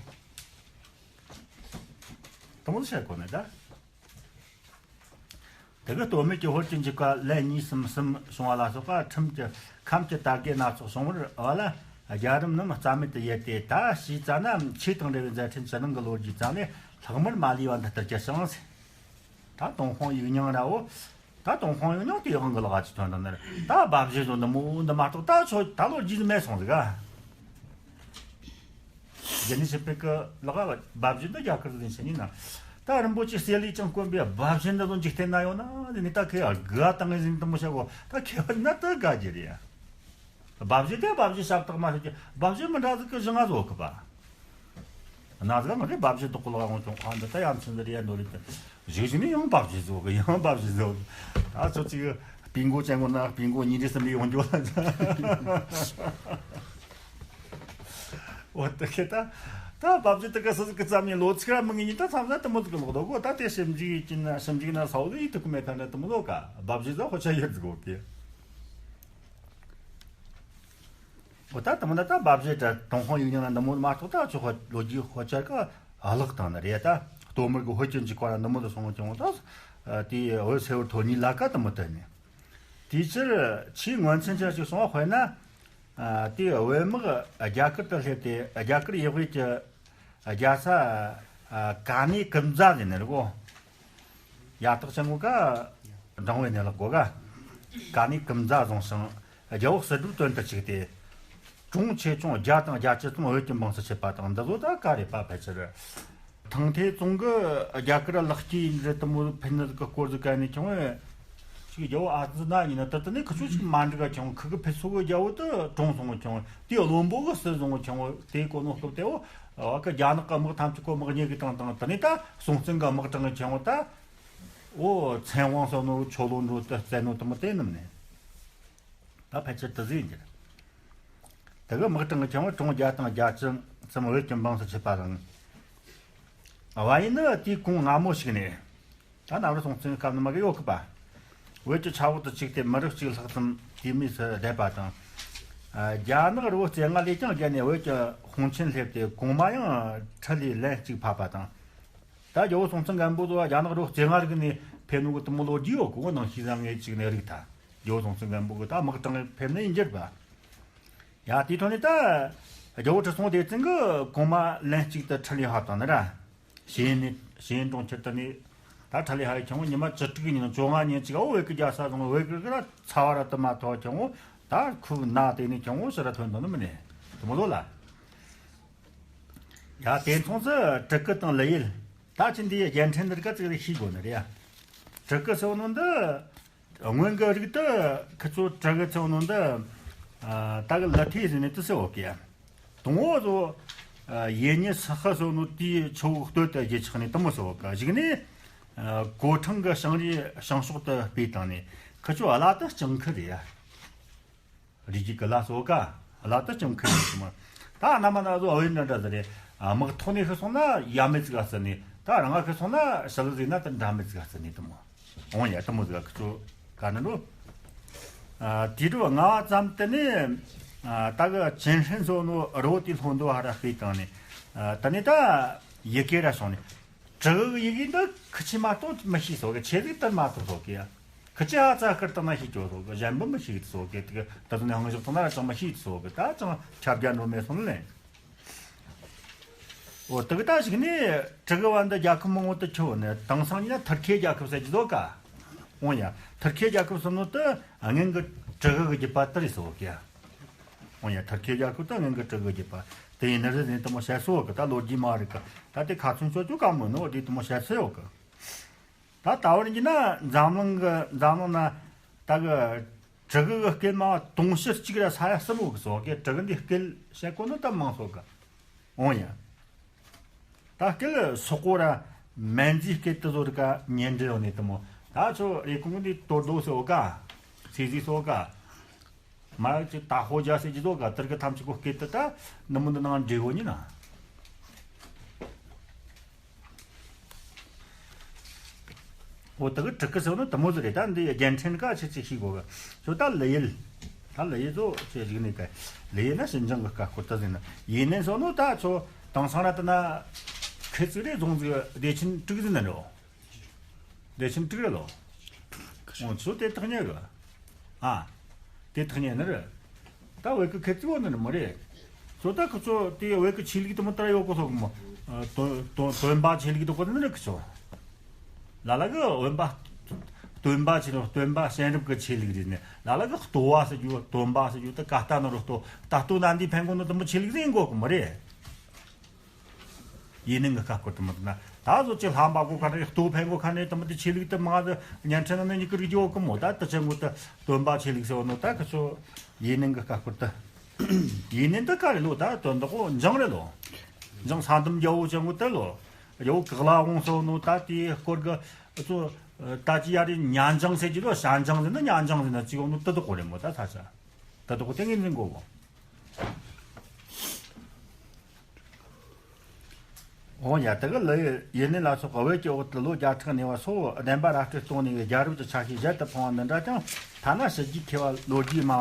དེ་མོ་བཤད་གོ་ནི་ད། དེ་གི་སྟོད་སྨད་ཀྱི་ཧོར་གྱི་འཇིགས་པ་ལན་གཉིས་གསུམ་གསུམ་བྱུང་བ་ལ་སོགས་པ་ཁྲིམས་ཀྱི་ཁམས་ཀྱི་དར་རྒུད་སྣ་ཚོགས་བྱུང་བར་བ་ལ་རྒྱལ་རིམ་རྣམས་རྩ་མེད་དུ་ཡལ་ཏེ། ད་ཕྱིས་ཙ་ན་ཆོས་དང་འབྲེལ་བའི་མཛད་འཕྲིན་ཇི་སྣང་གི་ལོ་རྒྱུས་ཙམ་ལས་ལྷག་མར་མ་ལུས་པ་འདི་ལྟར་གྱུར་ཞིང་། ད་ཏུན་ཧོང་ཡིག་རྙིང་ར་འོ། ད་ཏུན་ཧོང་ཡིག་རྙིང་དེའི་དབང་གི་ལག་ཅིག་ཐོན་དང་ནི་རེད། ད་སྦ་བཞེད་བཟོ་འདི་མོ་འདི་མ་གཏོགས་ད་ཆོ་ད་ལོ་རྒྱུས་མེད་སོང་ཟིག་ག། རྒྱལ་ནི་ཞིག་པའི་གི་ལག་སྦ་བཞེད་འདི་རྒྱ་གར་དུ་ཟིན་ཆེ་ནི་ན། ད་རིན་པོ་ཆེ་གསེར་ལས་ཀྱང་དཀོན་པའི་སྦ་བཞེད་འདི་ཚོ་འཇིག་རྟེན་ན་ཡོད་ན་ནི་ད་ཁེ་དགའ་བཏང་ངེ་ཟིན་འདི་མོ་བྱ་གོ། ད་ཁེ་བ་ན་ད་དགའ་རྒྱུ་རེད་ཡ། སྦ་བཞེད་དེ་སྦ་བཞེད་ཞབས་ཏག་མ་ཤོད་ཀྱི་སྦ་བཞེད་མི་འདྲ་ཟིག་གི་བཞི་ང་བཟོ་གི་པ། ན་ཟིག་མི་རེད། སྦ་བཞེད་དོག་གི་ལོག་འོང་ཀྱང་ཨ་འདི་ད་ཡ་མཚན་འདི་རེད་ཡ་འདོད་རེད་དེ། གཞུག་གཞུག་ནས་ཡང་སྦ་བཞེད་བཟོ་གི། ཡང་སྦ་བཞེད་བཟོ་གི། ད་ཚོ་ཅིག་སྤུས་མགོ་ཅན་གོ་ན་སྤུས་མགོ་གཉིས་རེ་གསུམ་རེ་ཡོང་རྒྱུ་ལ། འོ་དེ་ཁེ་ད། ད་སྦ་བཞེད་དེ་ག་སུ་ཟིག་གི་ཙམ་ཡིན་ལོ་ཚིག་ར་མི་ངེས་ཉིན་ད་མཚམས་ཟ་དེ་མོ་ཟིག་གི་ལོག་འདུག་གོ། ད་དེ་ཞིབ་འཇུག་ཡིན་ན་ཞིབ་འཇུག་ན་ས་བོ་ལ་ཡིད་དུ་ཁུ་མེད་ཐ་ན་དེ་མོ་ལོག་ག་སྦ་བཞེད་ཟ་ཧོ་ཆ་ཡོད་ཟིག་གོ་གི། འོ་ད་དེ་མོ་ན་ད་སྦ་བཞེད་དྲ་ཏུན་ཧོང་ཡིག་རྙིང་ན་འདི་མོ་མ་གཏོགས་ད་ཆོག་ལོ་རྒྱུས་ཧོ་ཆར་ཀ་ཨ་ལག་དང་ནི་རེད། ད་སྟོད་མར་གི་ཧོ་ཅན་གྱི་ཀ་ར་འདི་མོ་དུ་སོང་ཀྱང་ད་དེ་འོད་སེ་བར་ཐོ་ཉིད་ལ་ཀ་དེ་མོ་དེ་ནི་དེའི་ཕྱིར་ཆེས་མངོན་མཚན་ཆེ་ཞིག་སོང་བ་དཔེར་ན། དེ་བོད་དམག་རྒྱ་གར་དུ་སླེབས་ཏེ་རྒྱ་གར་ཡུལ་དབུས་ཀྱི་རྒྱལ་ས་ཀ་ནི་ཀུབ་ཛ་ཟེར་ནི་རེད་གོ། ཡ་ཐག་ཆེན་མོ་ཀ་འབྲང་བའི་གནས་ལག་གོ་ག། ཀ་ནི་ཀུབ་ཛ་བཟུང་ཞིང་རྒྱལ་པོ་གསེར་སྒྲུབ་དོན་དུ་བཅུག་སྟེ། གྲོང་ཆེ་ཆུང་བརྒྱ་དང་བརྒྱད་ཅུ་ཙམ་བོད་ཀྱི་འབངས་སུ་ཆད་པ་དང་འདི་ཚོ་ད་ག་རེད་པ་ཕལ་ཆེར། ཐང་ཐེ་ཙོང་གི་རྒྱ་གར་ལག་སྐྱེས་འདྲ་དུ་མོ་ཕན་ནི་གི་སྐོར་ཟིག་ག་ནས་ཀྱང་ཅིག་རྒྱལ་བོ་ཨ་ཙི་ན་ཡིན་ན་ད་དུ་ནི་ཁུ་ཆུ་ཅིག་མ་འགྲིག་ག་ཀྱང་ཁུ་གི་ཕེ་སོ་གི་རྒྱལ་བོ་དུ་གྲོངས་སོང་ཀྱང་དེ་བློན་པོ་གི་སྲིད་བཟུང་ཀྱང་དེ་གོ་ནོ་སྐབས་དེའོ་བ་གི་རྒྱ་ནག་གི་དམག་ཐམས་ཅད་གོ་དམག་ཉེ་གི་དང་དང་དུ་ནི་ད་སྲོང་བཙན་གི་དམག་དྲངས་ཀྱང་ད་འོ་ཚན་དབང་སོ་ནོ་ཆོ་ལོ་འགྲོ་དུ་བཙན་ནོ་དུ་མོ་དེ་ནམ་ནས། ད་ཕལ་ཆེར་དུ་ཟིན་གྱི་རེད། དེ་གི་དམག་གྲངས་ཀྱང་གྲོང་བརྒྱ་དང་བརྒྱད་ཅུ་ཙམ་བོད་ཀྱི་འབངས་སུ་ཆད་པ་དང་། བ་ཡིན་ནི་དེའི་གོང་སྔ་མོ་ཞིག་ནས། ད་ནམ་ར་སྲོང་བཙན་སྐབས་ནི་མ་གི་ཡོད་གི་པ། བོད་ཀྱི་ཆ་འོག་ཏུ་བཅུག་སྟེ་མི་རབས་གཅིག་ལྷག་ཙམ་དུས་མེད་སུ་བསྡད་པ་དང་། རྒྱ་ནག་རི་བོ་རྩེ་ལྔ་ལས་ཀྱང་བརྒལ་ནས་བོད་ཀྱི་དཔུང་ཆེན་སླེབས་ཏེ་གོང་མ་ཡང་ཁྲི་ལས་ལན་གཅིག་ཕབ་པ་དང་། ད་རྒྱལ་བོ་སྲོང་བཙན་སྒམ་པོ་ཚོ་རྒྱ་ནག་རི་བོ་རྩེ་ལྔ་རིག་ནས་ཕེབས་ནོ་གི་དུ་མོ་ལོ་རྒྱུས་ཡོད་གི་འོ་ནང་ཤེས་བཟང་ངས་གཅིག་ནས་རིག་ཐལ། ཇོ་སོང་སོང་གམ་པོ་གི་ད་དམག་དྲངས་ཕེབས་ནས་ཡིན་རྒྱུ་རེད་པ། ཡ་དེའི་ཐོག་ནས་ད་རྒྱལ་བོ་ཁྲི་སྲོང་ལྡེ་བཙན་གི་གོང་མ་ལན་གཅིག་ཏུ་ཁྲི་ལས་ཕབ་བཏང་ནི་ར། ཞེ་ཡིན་ནས་ཞེ་ཡིན་གྲོང་ཁྱེར་དུ་ནས་ད་ཁྲི་ལས་ཕབ་ཡི་ཁྱོང་ཉི་མ་བཅུ་དྲུག་ཉིན་བཅོ་ལྔ་ཉིན་གཅིག་འོ་བོད་ཀྱི་རྒྱལ་ས་སོང་བོད་ཀྱི་ར་ཚ་བ་ར་དུ་མ་ཐོག་ཁྱོང་འོ་ད་ཁུག་ན་དེ་ནས་ཁྱོང་འོ་ཕྱི་ར་ཐོན་དོ་ནི་མིན་ནས་དུ་མོ་ལོ་ལ། ཡ་དེ་མཚུངས་སུ་གྲི་གུ་དང་ལི་ཡུལ། ད་ཅི་འདིའི་རྒྱལ་ཕྲན་འདི་ག་ཙིག་རེ་ཤེས་དགོས་ནི་རེད་ཡ། གྲི་གུ་ཟེར་བ་ནོ་འདི། སྔོན་གྱི་རིགས་དུ་ཁི་ཚོ་གྲི་གུ་ཚོ་ནང་དུ། ད་གི་ལི་ཐེ་ཟེར་ནས་དུ་ཟེར་བ་གི། དང་བོ་ཚོ། ཡེ་ཉི་སི་ཧི་ཟེར་ནོ་དེའི་ཆུ་བོ་སྟོད་དུ་རྒྱུ་ཆགས་ནས་དུ་མོ་ཟེར་བ་གི་གཞུག་ནས། གོ་ཁྲང་གི་བྱང་རིའི་བྱང་ཕྱོགས་དུ་སྤོས་བཏང་ནས་ཁི་ཚོ་བླ་དུ་སྤྱང་ཁུ་རེད་ཡ། རིགས་རྒྱུད་ཀྱི་ལ་སོགས་ཀ་བླ་དུ་སྤྱང་ཁུ་རེད་ཟེར་མ། ད་རྣམ་པ་སྣ་ཚོགས་བེ་འདྲ་འདྲ་ཟེར་རེད། དམག་ཐོག་ནས་ཤི་སོང་ན་ཡ་མེད་ཙིག་ག་རྩི་ནས་ད་རང་ང་ཤི་སོང་ན་ཤི་ལ་ཟིག་ན་ད་འདྲ་མེད་ཙིག་ག་རྩི་ནས་དུ་མོ། འོང་ཡ་དུ་མོ་ཟིག་ག་ཁི་ཚོ་ག་ནི་འགྲོ། དུས་དྲུག་ལྔ་བ་ཙམ་དུ་ནས་ད་གི་ཅིན་ཧྲན་སོ་ནོ་རི་བོ་དེ་ལྷོ་འདོ་ཧ་ར་སྤོས་བཏང་ནས་དེ་ནས་ད་ཡི་གེ་ར་སོང་ནས། གྲི་གུ་གི་ཡི་གེ་འདི་ཁི་ཆི་མ་གཏོགས་མི་ཤེས་སོ་གི་ཆེ་ལུགས་དར་མ་གཏོགས་སོ་གི་ཡ། ཁི་ཆི་ཨ་ཙ་སྐར་དང་ན་ཤེས་ཀྱོ་སོ་གི་གཞན་པ་མི་ཤེས་སོ་གི་དེ་གི་ད་དུང་ནི་ཧང་ཞོག་དང་ན་ཅང་མི་ཤེས་སོ་གི་ད་ཅང་ཁྱབ་རྒྱ་འགྲོ་མེད་སོང་ལེ། འོ་དེ་གི་ད་ཞིག་ནི་གྲི་གུ་བ་འདི་རྒྱལ་ཁབ་མང་བོ་དུ་ཁྱོ་ནི་དེང་སང་ཡིན་ན་ཐུར་ཁེ་རྒྱལ་ཁབ་ཟེར་གྱི་དོ་ག་འོང་ཡ་ཐུར་ཁེ་རྒྱལ་ཁབ་སོ་ནོ་དུ་སྔོན་གི་གྲི་གུ་གི་རྒྱུད་པ་དར་རེད་སོ་གི་ཡ། འོང་ཡ་ཐུར་ཁེ་རྒྱལ་ཁབ་དུ་སྔོན་གི་གྲི་གུ་རྒྱུད་པ་དེ་ཡིན་ནི་རེད་ཟེར་དུ་མོ་བཤད་སོ་གི་ད་ལོ་རྒྱུས་མ་རེད་གི་ད་དེ་ཁ་ཚོན་ཆོ་ཅུ་ག་མོ་ནོ་དེ་དུ་མོ་བཤད་སོ་ཡོད་གི་ད་ད་བར་ཡིན་ན་འཛམ་གླིང་གི་འཛམ་གླིང་ན་ད་གི་གྲི་གུ་གི་སྐད་མ་དུང་ཕྱུར་གཅིག་ར་ས་ཡ་གསུམ་འོ་གི་སོ་གི་གྲི་གུ་འདི་སྐད་བཤད་གོ་ནི་ད་མང་སོ་གི་འོང་ཡ། ད་སྐད་སོག་པོ་ར་མན་ཛིའི་སྐད་དུ་བཟོ་རི་ཀ་ཉན་འདྲི་ཡོང་ནི་དུ་མོ་ད་ཚོ་རེ་ཀུང་འདི་དོར་དོ་སོ་ག་ཚེ་ཟི་སོ་ག་མ་ཡག་ཅིག་ད་ཧོ་རྒྱ་སེ་ཇི་དོ་ག་དར་གི་ཐམས་ཅད་གོ་སྐད་དུ་ད་ནི་མོ་འདི་ནང་འདྲི་གོ་ཉི་ན། འོ་དེ་གི་གྲི་གུ་ཟེར་ནི་དུ་མོ་ཟིག་རེད་ད་འདི་རྒྱན་ཕྲན་ཀ་ཆེ་ཆེ་ཤེས་གོ་གི་ཚོ་ད་ལི་ཡུལ། ད་ལི་ཡུལ་ཚོ་ཆེ་ཞིག་ནི་ག་ལི་ཡུལ་ན་ཞིན་ཅང་གི་ཀ་ཁོ་ད་ཟིན་ན་ཡིན་ནི་སོ་ནོ་ད་ཚོ་དང་སང་ར་ད་ན་ཁི་ཚིག་རེ་རྫོང་ཟིག་བདེ་ཆེན་དྲུག་ཟིན་ན་རོ། བདེ་ཆེན་དྲུག་རེ་ལོ། འོ་ཚོ་དེ་ཐག་ཉེ་གི་ཨ། དེ་ཐག་ཉེ་ནི་རེད། ད་བོད་ཀྱི་ཁེ་ཙི་བོ་ནི་མ་རེད། ཚོ་ད་ཁོ་ཚོ་དེ་བོད་ཀྱི་ཆོས་ལུགས་དེ་མོ་ལྟར་ཡོད་གོ་སོག་མོ། སྟོན་སྟོན་སྟོན་པ་ཆོས་ལུགས་དེ་གོ་ནི་རེད་ཁོ་ཚོ། ལ་ལ་གི་བོན་པ། སྟོན་པ་ཆོས་ལུགས་སྟོན་པ་གཤེན་རབ་ཀྱི་ཆོས་ལུགས་རེད་ནི་ལ་ལ་གི་སྟོ་བ་ཟེར་རྒྱུ་སྟོན་པ་ཟེར་རྒྱུ་ད་ཀ་ཏ་ནི་རོ་སྟོ་ད་སྟོ་ན་འདི་ཕན་གོ་ནི་དེ་མོ་ཆོས་ལུགས་ཟིན་གོ་གི་མ་རེད། ཡིན་ནི་ངི་ཁ་སྐོར་དུ་མི་འདུག་ན་ད་གཟོད་ཅི་ལྷམ་པ་གོ་ཁ་ནས་ལྟོ་ཕན་གོ་ཁ་ནས་དུ་མི་དེ་ཆོས་ལུགས་དུ་མ་ཟི་ཉན་ཁྲི་ན་ནི་ཉི་ཀིར་གྱི་འོ་ཀི་མོ་ད་དུ་ཅི་ངོ་དུ་སྟོན་པ་ཆོས་ལུགས་ཟེར་བ་ནོ་ད་ཁི་ཚོ་ཡིན་ནི་ངི་ཁ་སྐོར་དུ་ཡིན་ནི་འདི་ག་རེ་ལོ་ད་དོན་དག་གོ་འཇང་རེ་ལོ། འཇང་ས་འདམ་རྒྱལ་བོ་ཅི་ངོ་དུ་ལོ་རྒྱལ་བོ་གག་ལ་འོང་སོ་ནོ་ད་དེའི་སྐོར་གི་ཚོ་ད་ཅི་ཡ་རེ་ཉ་འཇང་ཟེར་གྱི་ལོ་ཤ་འཇང་ཟེར་ན་ཉ་འཇང་ཟེར་ན་ཅི་འོ་ནོ་དུ་དུ་གོ་རེ་མོ་ད་ས་ས་དུ་དུ་གོ་དེ་ངེས་འཛིན་གོ་གོ་འོ་ཡ་དེ་གི་ལི་ཡི་ནི་ལ་སོགས་བོད་ཀྱི་འོག་ཏུ་ལོ་བརྒྱ་ཕྲག་ནས་བ་སོགས་བདེན་པ་ར་སྤྲོད་གཏོང་ནས་རྒྱལ་རབས་ཀྱི་ཆ་ཤས་གཞལ་དུ་ཕངས་པ་འདི་འདྲ་ཀྱང་ཐ་ན་ཕྱི་རྒྱལ་མཁས་པ་ལོ་རྒྱུས་མ་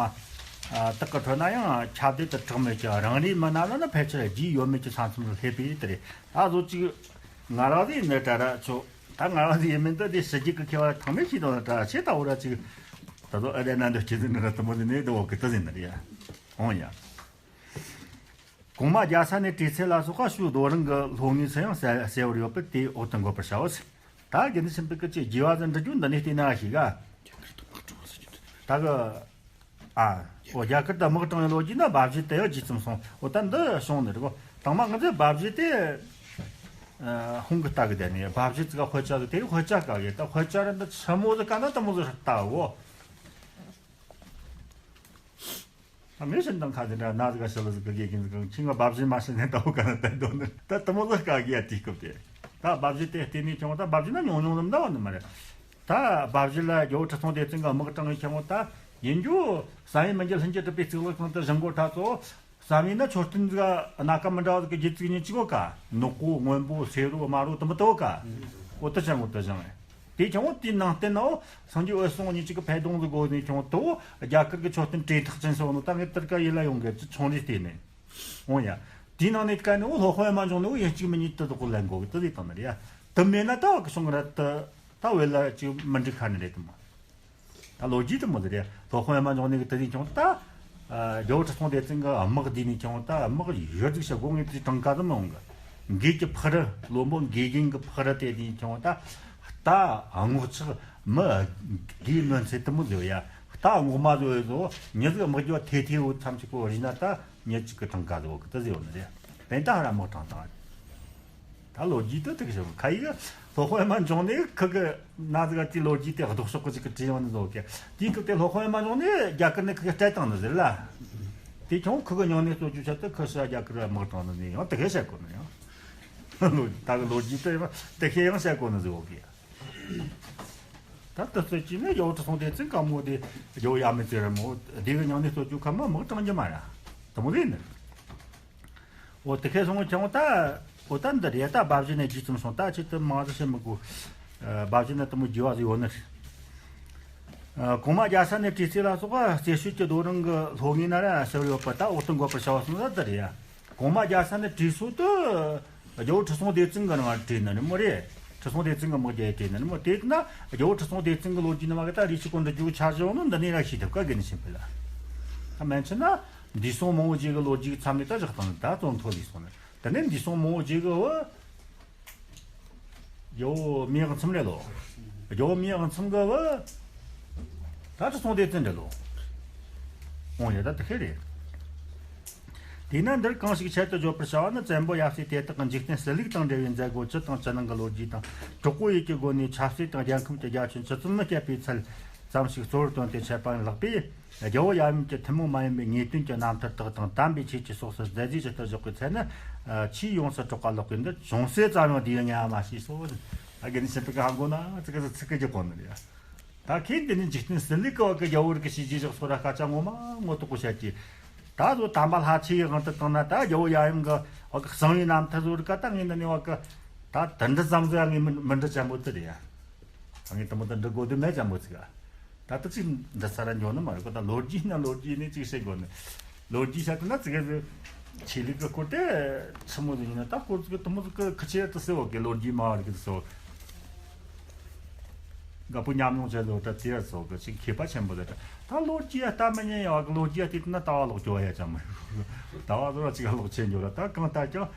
དག་གི་ཁྲོད་ན་ཡང་ཁྱབ་བརྡལ་དུ་གྲགས་མེད་ཀྱི་རང་རེའི་མི་རྣམས་ལ་ནི་ཕལ་ཆེར་རྒྱུས་ཡོད་མེད་ཀྱི་ས་མཚམས་སུ་སླེབས་པས་དེ་རེད། ད་གཟོད་ཅིག་ང་རང་རེའི་ནི་གྲྭ་ར་ཆོ་ད་ང་རང་རེའི་མིན་ད་དེ་ཕྱི་རྒྱལ་གྱི་མཁས་པ་ཐང་མེད་ཞིག་དང་གྲྭ་ཆེ་ལྟ་བུ་ར་ཅིག་ད་དུང་ཨ་རེ་ན་འདི་སྐྱེ་ཟིན་ནི་ར་དུ་མོ་ནི་ནི་དུ་འོག་གི་ད་ཟིན་ནི་རེད་ཡ་འོང་ཡ། གོང་མ་རྒྱལ་ས་ནས་གྲོས་ཚད་ལ་སོགས་པ་ཞུ་རྡོ་རིང་གི་ལྷོ་ངོས་སུ་ཡང་གསལ་གསལ་བོར་ཡོད་པས་དེའི་འོག་ཏུ་འགོད་པར་བྱའོ། ད་དགེ་འདུན་ཆོས་འཕེལ་གྱིས་རྒྱས་པ་ཟིན་འབྲི་རྒྱུ་འདི་ནས་བལྟས་ན་ཞིག་ག་ད་གི་ ཨ། འོ། རྒྱ་གར་དུ་དམག་དྲངས་ཡོད་ལོ་རྒྱུས་ན་སྦ་བཞེད་དེ་ཡང་རྗེས་ཙམ་སོང་། འོ། ད་འདི་བྱུང་ནི་རེད་གོ། དང་མ་ང་ཚོས་སྦ་བཞེད་དེ། ཨ། ཧུང་གི་ལྟ་གི་བསྡད་ནས་སྦ་བཞེད་ཙི་ག་དཔེ་ཆ་ཟིག་དེ་རིགས་དཔེ་ཆ་ག་གི་ད་དཔེ་ཆ་ར་འདི་ཆི་མོ་ཟིག་ག་ན་དེ་མོ་ཟིག་ལྟ་གོ། ད་མི་ཤིན་དང་ཁ་ཟིག་འདྲ་ན་ཟིག་ག་ཤི་ལ་ཟིག་གི་དགེ་རྒན་ཟིག་གི་ཁྱི་ང་སྦ་བཞེད་མ་ཤི་ནས་ལྟ་བུ་ག་ན་ལྟ་འདོད་ནི་ད་དེ་མོ་ཟིག་ག་གི་ཡ་དེའི་སྐབས་དེ། ད་སྦ་བཞེད་དེ་བལྟས་ནས་ཁྱོད་ད་སྦ་བཞེད་ན་ཉུང་ཉུང་ལ་འདའ་བ་ནི་མ་རེད། ད་སྦ་བཞེད་ལ་རྒྱལ་བོ་ཁྲི་སྲོང་ལྡེ་བཙན་གྱི་དམག་དྲངས་ཡོད་ཁྱེད་མོ་ད་ཡིན་རྒྱུ་བསམ་ཡས་མི་འགྱུར་ལྷུན་གྱིས་གྲུབ་པའི་གཙུག་ལག་ཁང་དུ་བཞེངས་གོ་ད་ཚོ། བསམ་ཡས་ན་མཆོད་རྟེན་ཟིག་སྣ་ཁ་མི་འདྲ་བ་ཟིག་གི་རྗེས་ཙིག་གཉིས་གཅིག་གོ་ཀ་ནག་པོ་སྔོན་པོ་སེར་རོ་དམར་རོ་དུ་མི་དུ་ག་འོ་དུ་ཅན་གོ་དུ་བཞེངས་རེད། དེ་ཁྱེད་མོ་དེའི་ནང་བསྟན་ནའོ་སངས་རྒྱས་འོད་སྲུང་གཉིས་གཅིག་གི་ཕེ་གདོང་ཟིག་གོ་ནས་ཁྱེད་མོ་དུ་རྒྱ་གར་གི་མཆོད་རྟེན་བྲེ་ཐག་ཅན་སོགས་ནོ་ད་ངས་དུར་ཀ་ཡིད་ལ་ཡོང་གི་ཚོང་རེ་བལྟས་ནས། འོང་ཡ། དེའི་ནང་ནས་དཀའ་ནི་འོ་སློབ་དཔོན་ཨེ་མ་འབྱུང་ནི་འོ་ཡིན་གཅིག་མིན་གཉིས་དུ་དོག་ལེན་དགོ་གི་དུ་ཟིག་བཏང་ནི་རེད་ཡ། དུ་མེད་ན་ད་བ་གི་སོང་གི་ར་དུ་ད་བོད་ལ་ཅིག་མི་འགྲིག་ཁ་ནི་རེད་དུ་མ། ད་ལོ་རྒྱུས་དུ་མོ་ཟེར་རེད། སློབ་དཔོན་ཨེ་མ་འབྱུང་ནི་གི་དུ་ཟིག་ཁྱོང་ད། རྒྱལ་བོ་ཁྲི་སྲོང་ལྡེ་བཙན་གི་དམག་བསྡུས་ནས་ཁྱོང་ད་དམག་ཡོད་ཟིག་བྱ་དགོ་ངས་དུ་གྲངས་ཀ་དུ་མི་འོང་གི། འགོས་ཀྱི་ཕུ་རུ་བློན་པོ་འགོས་རྒྱན་གི་ཕུ་རུ་དེ་དུ་ཁྱོང་ད། རྟ་སྔོག་ཆག་མི་དགེ་གནོན་ཚེ་དུ་མོ་ཟེར་ཡ། རྟ་སྔོག་མ་ཟེར་བས་ཟོ་མྱི་ཟིག་དམག་རྒྱུ་ཐེ་ཐེ་བོ་ཐམས་ཅད་པོ་རིག་ན་ད། ཉེ་གཅིག་གི་གྲངས་ཀ་ཟིག་གི་དེ་ཟིག་ཡོད་ནི་རེད། དེ་ད་ཧ་ར་དམག་དྲངས་དང་། ད་ལོ་རྒྱུས་དེ་དེ་གི་ཞིག་ཁ་ཡིག་སློབ་དཔོན་ཨེ་མ་འབྱུང་ནི་ཁི་གི་ན་ཟིག་ག་དེའི་ལོ་རྒྱུས་དེ་ལྡོག་ཕྱོགས་གི་ཅིག་གི་བྲིས་ཡོང་ནི་ཟིག་གི། དེའི་སྐབས་དེ་སློབ་དཔོན་ཨེ་མ་འབྱུང་ནི་རྒྱ་གར་ནས་ཁི་གི་སྤྲད་བཏང་ནི་ཟིག་ལ། དེ་ཁྱོང་ཁི་གི་ཉུང་ནས་གཙོ་བཅོས་བྱ་དེ་ཁི་ཤི་རྒྱ་གར་དམག་དྲངས་ནི་ནི་ཡང་དེ་གི་བཤད་གོ་ནི་ཡང་། ལོ་ད་གི་ལོ་རྒྱུས་དེ་དེ་གི་ཡང་བཤད་གོ་ནི་ཟིག་གི། ད་ལྟ་སྲོལ་གྱིས་ནི་རྒྱལ་བོ་ཁྲི་སྲོང་ལྡེ་བཙན་ག་མོ་དེ་རྒྱལ་བོ་ཡབ་མེས་ཚེ་རིང་མོ་དེ་གི་ཉང་ནས་གཙོ་བཅོས་ཁ་མ་དམག་དྲངས་རྒྱུ་མ་ར་དེ་མོ་རེད་ནི། འོ་དེ་ཁའི་སོང་ཁྱོང་ད། འོ་ད་འདི་རེད་ད་སྦ་བཞེད་ནས་རྗེས་ཙམ་སོང་ད་ཆེད་དུ་མང་དུ་བཤད་མི་དགོས། སྦ་བཞེད་ནས་དེ་མོ་རྒྱས་པ་ཟིག་ཡོད་ནི་རེད། གོང་མ་རྒྱལ་ས་ནས་བྲིས་ཚེ་ལ་སོགས་རྩེ་ཤོད་ཀྱི་རྡོ་རིང་གི་ལྷོ་ངོས་ན་ར་ཟེར་ཡོད་པ་ད་འོག་ཏུ་འགོད་པར་བྱ་བ་གསུངས་ས་འདི་རེད་ཡ། གོང་མ་རྒྱལ་ས་ནས་བྲིས་སོ་དུ། རྒྱལ་བོ་ཁྲི་སྲོང་ལྡེ་བཙན་གྱི་ནང་བྲིས་ནི་རེད་མོ་རེད། ཁྲི་སྲོང་ལྡེ་བཙན་གྱི་དམག་རྒྱལ་བྲིས་ནི་རེད་མོ་དེ་ན་རྒྱལ་བོ་ཁྲི་སྲོང་ལྡེ་བཙན་གྱི་ལོ་རྒྱུས་ནི་མ་གི་ད་རེ་ཞིག་གོ་འདི་རྒྱུ་ཆ་བཞག་ནོ་འདི་ནས་ར་ཤེས་ཐུབ་ཀ་དགེ་ནི་ཤེས་པ་ལ། ད་མན་ཆད་ན་འདས་སོང་མང་བོ་རྗེས་གི་ལོ་རྒྱུས་ཀྱི་མཚམས་ནས་ད་བཞག་བཏང་ད་བཙོན་ཐོར་ལས་སོང་ནི་དེ་ནས་འདས་སོང་མང་བོ་རྗེས་གི་བུ། རྒྱལ་བོ་མེས་དབང་མཚམས་རེད་ལོ། རྒྱལ་བོ་མེས་དབང་མཚམས་གི་བུ། ད་ཁྲི་སྲོང་ལྡེ་བཙན་རེད་ལོ། འོང་ཡ་ད་དེ་ཁེ་རེད། དེས་ན་འདིར་གང་ཞིག་ཆེད་དུ་བརྗོད་པར་བྱ་བ་ནི་བཙན་པོ་ཡབ་སྲས་དེ་དག་གི་འཇིག་རྟེན་སྲིད་ལུགས་དང་འབྲེལ་བའི་མཛད་སྒོ་སྤྱི་དང་ཕྱི་ནང་གི་ལོ་རྒྱུས་དང་གྲོགས་པོ་ཡུལ་གྱི་སྒོ་ནས་ཆབ་སྲིད་དང་རྒྱལ་ཁམས་ཀྱི་རྒྱ་ཁྱོན་ཇི་ཙམ་མི་སྤྱད་པའི་ཚད་ཙམ་ཞིག་གཙོ་བོར་བཏོན་ཏེ་འཆད་པ་ཡིན་ལགས་པས། རྒྱལ་བོ་ཡབ་ཡུམ་གྱི་ཐུན་མོང་མ་ཡིན་པའི་ངེས་དོན་གྱི་རྣམ་ཐར་དག་དང་དམ་པའི་ཆོས་ཀྱི་སྲོག་སར་མཛད་རྗེས་ཇི་ལྟར་བཞག་པའི་ཚད་ནི། ཆེས་ཡོངས་སུ་གྲགས་པ་ལགས་ཀྱི་འདི་ཅུང་ཟད་ཙམ་ཡང་དེའི་ཉམས་མ་ཤེས་སོ། ཨ་དགེ་ནི་ཤེས་པའི་ཧ་གོ་ན་ཚིག་གི་ཚིག་གི་རྒྱུ་གོ་ནི་རེད། ད་ཁྱེད་འདི་ནི་འཇིག་རྟེན་སྲིད་ལུགས་ཀྱི་བ་གི་རྒྱལ་བོ་རིགས་ཀྱི་བྱས་རྗེས་བཞག་སོ་ར་སྐད་ཆ་ངོ་མ་ངོ་ཐོག་གི་བཤད་ཀྱི། ད་གཟོད་དམ་པ་ལྷ་ཆོས་ཀྱི་དབང་དུ་བཏང་ན་ད་རྒྱལ་བོ་ཡབ་ཡུམ་གྱི་བ་གི་གསང་བའི་རྣམ་ཐར་བཟོ་རིགས་ཀ་ད་ངས་འདི་ནི་བ་གི་ད་དུ་འདྲི་ཙམ་ཟོ་ཡ་ངས་མི་མི་འདྲི་ཅན་པོ་དེ་རེད་ཡ། ངས་དུ་མོ་དུ་འདྲི་དགོས་དུས་མེད་ཅན་པོ་ཚིག་ག་ད་ལྟ་ཅིག་འདི་ས་ར་འཇོག་ནི་མ་རེད་གོ་ད་ལོ་རྒྱུས་ན་ལོ་རྒྱུས་ནས་ཅིག་བཤད་དགོས་ནི། ལོ་རྒྱུས་བཤད་དུ་ན་ཙི་གེ་ཟིག་ཆོས་ལུགས་ཀྱི་སྐོར་དེ་ཆི་མོ་ཟིག་ཡིན་ན་ད་སྐོར་ཙི་གེ་དུ་མོ་ཟིག་གི་ཁི་ཆེ་དུ་སེ་འོ་གི་ལོ་རྒྱུས་མ་བར་གི་དུ་སེ་འོ། དགའ་པོ་ཉམས་མྱོང་བྱས་ཟོ་ད་དེ་ཡ་ཟོ་གི་ཅིག་མཁས་པ་ཆེན་པོ་ཟེར་ད་ལོ་རྒྱུས་ཡ་ལྟ་མི་ཉན་ཡ་གི་ལོ་རྒྱུས་ཡ་དེ་དུ་ན་ལྟ་བ་ལོག་སྐྱོ་བ་ཡ་ཅང་མ་ཡོད། ལྟ་བ་ཟོ་ར་ཅིག་ལོག་ཆེན་འགྱོ་ར་ད་གང་ལྟར་ཀྱང་།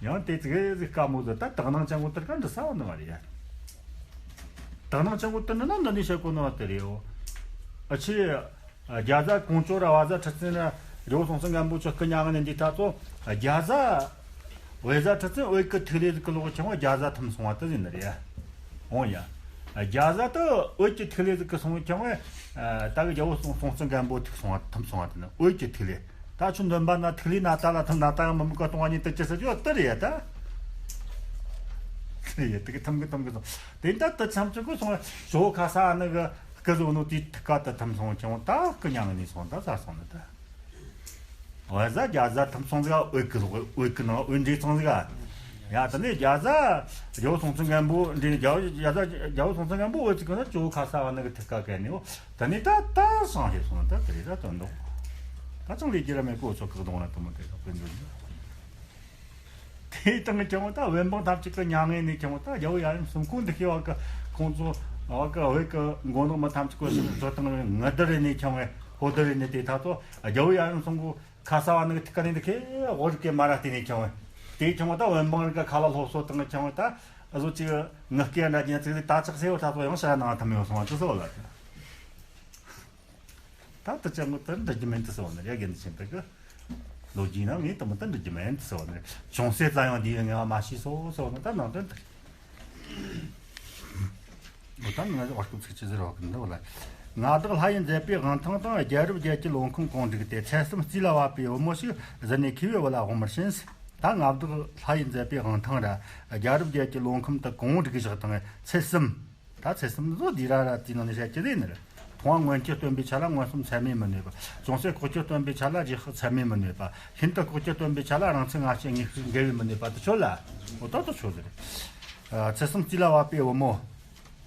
ཡང་དེ་ཙི་གེ་ཟིག་དཀའ་མོ་ཟིག་ད་དག་སྣང་ཅན་གོ་དེར་ཀ་འདྲི་ས་བ་ནི་མ་རེད་ཡ། དག་སྣང་ཅན་གོ་དེར་ནི་ན་འདི་ནས་བཤད་གོ་ནི་བ་དེ་རེད་ཡོ། ཨ་ཆི། རྒྱ་བཟའ་ཀོང་ཇོ་ར་བ་བཟའ་ཁྲི་བཙན་ར་རྒྱལ་བོ་སྲོང་བཙན་སྒམ་པོ་ཆོ་སྐུ་མྱ་ངན་ནས་འདི་ད་ཚོ་རྒྱ་བཟའ། བོད་བཟའ་ཁྲི་བཙན་བོད་ཀྱི་ཐིག་ལེ་ཟིག་གི་ལོག་ཁྱོང་བ་རྒྱ་བཟའ་ཐིམ་སོང་བ་དེ་ཟིན་ནི་རེད་ཡ། འོང་ཡ། རྒྱ་བཟའ་དུ་བོད་ཀྱི་ཐིག་ལེ་ཟིག་གི་སོང་ཁྱོང་བས། ད་གི་རྒྱལ་བོ་སྲོང་སྲོང་བཙན་སྒམ་པོ་ཐིག་སོང་བ་ཐིམ་སོང་བ་དེ་ནི་བོད་ཀྱི་ཐིག་ལེ། ད་ཆུ་འདོན་པ་ན་ཐིག་ལེ་ན་ད་ལ་ཐིམ་ན་ད་ཡང་མི་མི་ཀ་གཏོང་བ་ཉིད་དུ་ཅི་ཟེར་རྒྱུ་དེ་རེད་ད། དེ་ཡ་དེ་གི་ཐིམ་གི་ཐིམ་གི་སོང་། དེ་ད་དུ་ཆམ་ཆུ་གི་སོང་ཞོ་ཁ་ས་ནི་གི་སྐུ་གཟུགས་ནོ་དེ་ཐིག་ཀ་དུ་ཐིམ་སོང་ཀྱང་ད་སྐུ་མྱ་ངན་ནས་སོང་ད་ཟ་སོང་ནི་ད། བོད་བཟའ་རྒྱ་བཟའ་ཐིམ་སོང་ཟིག་འོད་ཀི་ལོག་འོད་ཀི་ནང་འོད་འདྲེས་སོང་ཟིག་ཡ་ད་ནི་རྒྱ་བཟའ་རྒྱལ་བོ་སྲོང་བཙན་སྒམ་པོ་འདྲེས་རྒྱལ་བོ་རྒྱ་བཟའ་རྒྱལ་བོ་སྲོང་བཙན་སྒམ་པོ་འོད་ཅིག་གི་ན་ཇོ་ཁ་ས་བ་ནི་གི་ཐིག་ཀ་གན་ནི་འོ། ད་ནི་ད་ད་སང་ཧེ་སོང་ད་དེ་རེད་ད་དོན་དུ། ད་ཅང་ལས་རྒྱུ་ར་མེད་གོ་ཚོ་ཁག་གདོང་ལ་དུ་མ་དེ་ད་དཔེ་འདོད་ནི། དེའི་སྟེང་གི་ཀྱང་ད་བོད་འབངས་ཐམས་ཅད་ཀྱི་མྱ་ངན་ནས་ཀྱང་ད་རྒྱལ་བོ་ཡབ་ཡུམ་གསུམ་ཀུན་འདི་ཤེས་བ་གི་ཁོང་ཚོ་བ་གི་བོད་ཀྱི་མགོ་ནག་མི་ཐམས་ཅད་ཀྱི་སྲོག་བཟོ་སྟངས་ངུ་དི་རེ་ནས་ཀྱང་བས་ཧོ་དི་རེ་ནས་དེ་ད་ཚོ་རྒྱལ་བོ་ཡབ་ཡུམ་གསུམ་གུ་ཁ་ས་བ་ནི་གི་ཐིག་ཀ་ནས་འདི་ཁེ་འོ་རིག་གི་མ་ར་བལྟས་ནས་ཀྱང་བས་དེ་ཀྱང་ད་བོད་འབངས་རིགས་ཀྱི་ཁ་ལ་སློབ་གསོ་བཏང་ཀྱང་བས་ད་བཟོ་ཅིག་ངུ་སྐད་འདྲ་ཅན་ཚིག་ད་ཅག་སེ་བོ་ད་ཚོ་ཡང་ཤ་ནང་ཐམ་ཡོང་སོང་བ་ཅི་སོ་ལ། ད་ལྟ་ཅང་གི་དེར་འགྲིག་རྒྱུ་མིན་དུ་ཟེར་བ་ནི་རེད། དགེ་འདུན་ཆོས་འཕེལ་གི་ལོ་རྒྱུས་ནང་ངས་དུ་མི་དེ་འགྲིག་རྒྱུ་མིན་དུ་ཟེར་བ་ནི་རེད། ཅུང་ཟད་ཙམ་ཡང་འདིའི་ངལ་བ་མ་བྱས་སོ་ཟེར་བ་ནི་ད་ནང་དོན་དེ་རེད། འོ་ད་ནི་ང་ཚོ་བར་སྐབས་ཚིག་ཅི་ཟེར་བ་གི་འདི་བ་ལ། མངའ་བདག་ལྷ་ཡི་མཛད་པའི་དབང་ཐང་དང་། རྒྱལ་རབས་བརྒྱད་ཀྱི་ལོ་ཁམས་གང་བསྒྲིགས་ཏེ། ཚད་གསུམ་རྩིས་ལ་བབ་པའི་བུ་མོ་ཞིག །གཟི་ནས་མཁས་པའི་བུ་ལ་དབང་མར་བྱིན། ད་མངའ་བདག་ལྷ་ཡི་མཛད་པའི་དབང་ཐང་ར། རྒྱལ་རབས་བརྒྱད་ཀྱི་ལོ་ཁམས་དེ་གང་བསྒྲིགས་བཞག་དང་ཚད་གསུམ། ད་ཚད་གསུམ་ནི་བཟོ་འདི་ར་ར་དེའི་ནང་ནས་བཤད་ཀྱི་རེད་ནི་རེད། མཐོང་བ་མངོན་གྱུར་སྟོན་པའི་ཆ་ལ་མངོན་སུམ་ཚད་མས་མི་གནས་པ། ཅུང་ཟད་ལྐོག་གྱུར་སྟོན་པའི་ཆ་ལ་རྗེས་དཔག་ཚད་མས་མི་གནས་པ། ཤིན་ཏུ་ལྐོག་གྱུར་སྟོན་པའི་ཆ་ལ་རང་མཚན་ངེས་ཤེས་ངེས་ཤེས་འགལ་བས་མི་གནས་པ་དེ་ཆོ་ལ། འོ་ད་དེ་ཆོ་ཟེར། ཚད་གསུམ་རྩིས་ལ་བབ་པའི་བུ་མོ།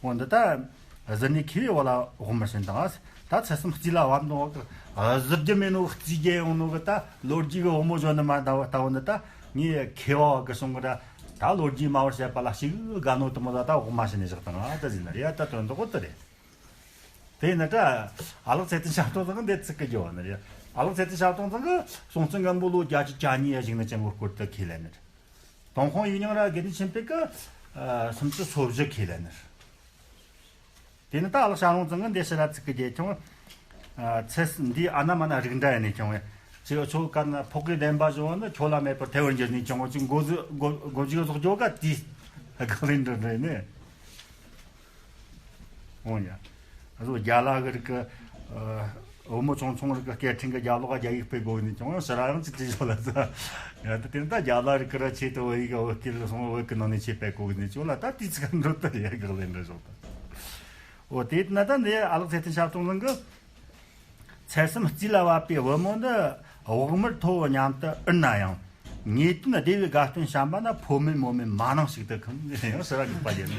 འོ་འདི་ད། གཟི་ནས་མཁས་པའི་བུ་ལ་དབང་མར་བྱིན་དང་། ད་ཚད་གསུམ་རྩིས་ལ་བབ་འདུག་གི། གཟི་བརྗིད་མེད་ནོ་རྩིས་རྒྱལ་ཡོང་ནོ་གི་ད་ལོ་རྒྱུས་གི་བུ་མོ་གཞོན་ནུ་མ་ད་ལྟ་བུ་འདི་ད་ངས་མཁས་པ་གི་གསུང་གི་ད། ད་ལོ་རྒྱུས་སྨྲ་བར་བཤད་པ་ལ་ཞིག་དགའ་ནོ་དུ་མོ་ད་ད་དབང་མ་བྱིན་ནས་བཞག་དང་ཨ་ད་ཟིན་ན་རེད་ད་དོན་དག་གོ་དེ་རེད། དེ་ཡིན་ན་ད་ཨ་ལགས་ཚེ་བརྟན་ཞབས་དྲུང་ཚང་གི་འདི་ཚིག་གི་རྒྱུ་བ་ནི་རེད། ཨ་ལགས་ཚེ་བརྟན་ཞབས་དྲུང་ཚང་གི་སྲོང་བཙན་སྒམ་པོ་ལོ་བརྒྱད་ཅུ་གྱ་གཉིས་ཡ་ཞིག་ནི་ཅན་གོ་སྐོར་དུ་ཁས་ལེན་ནི་རེད། ཏུན་ཧོང་ཡིག་རྙིང་ར་དགེ་འདུན་ཆོས་འཕེལ་གི་སུམ་ཅུ་སོ་བཞི་ཁས་ལེན་ནི་རེད། དེ་ནི་ད་ཨ་ལགས་ཞང་རུང་ཚང་གི་འདི་ཕྱི་ར་ཚིག་གི་རྒྱལ་ཁྱོང་། ཚེ་འདི་ཨ་ན་མ་ན་རིགས་འདྲ་ཡིན་ནས་ཁྱོང་བས། ཅི་ཆོ་ཀ་ན་ཕོག་གི་བདེན་པ་བཟོ་བ་ནི་ཁྱོད་ལ་མེད་པར་ཐལ་བར་འགྱུར་ནས་ཁྱོང་བ་ཅིག་མགོ་གཟུགས་མགོ་མགོ་མཇུག་གཟུགས་རྒྱོ་ག་དེ་ག་ལེན་འདྲ་འདྲ་ནས། འོང་ཡ། ཨ་ཟོ་རྒྱ་ལ་གི་རིགས་ཀྱི་བུ་མོ་ཆུང་ཆུང་རིགས་ཀྱི་སྐད་འཕྲིན་གྱི་རྒྱ་ལོག་རྒྱ་ཡིག་སྤེལ་དགོས་ནས་ཀྱང་ཕྱི་ར་ཡང་ཅི་ཅི་ཞོ་ལ་ས། ཡ་ད་དེ་ད་རྒྱ་ལ་རིགས་ཀྱི་ར་ཆེད་དུ་བོད་ཡིག་བོད་སྐད་ལ་སོང་བོད་ཀྱི་ནང་ནས་ཆེད་སྤེལ་དགོས་ནས་ཅོ་ལ་ད་དུས་ཚིགས་འགྲོ་ད་ཡ་གི་ལེན་འདྲ་ཞོག་ད། འོ་དེ་ན་ད་འདི་ཨ་ལགས་ཚེ་བརྟན་ཞབས་དྲུང་ཚང་གི། ཚད་གསུམ་རྩིས་ལ་བབ་པའི་བུ་མོ་འདི་བག་མར་མཐོ་བོ་མཉམ་དུ་འུར་ན་ཡང་། ངེས་དོན་སྡེ་བའི་དགའ་སྟོན་བྱམས་པ་ན། ཕོ་མིན་མོ་མིན་མ་ནིང་ཞིག་ཏུ་ཁུམ་ཡང་ཕྱི་ར་གི་པ་ཡིན།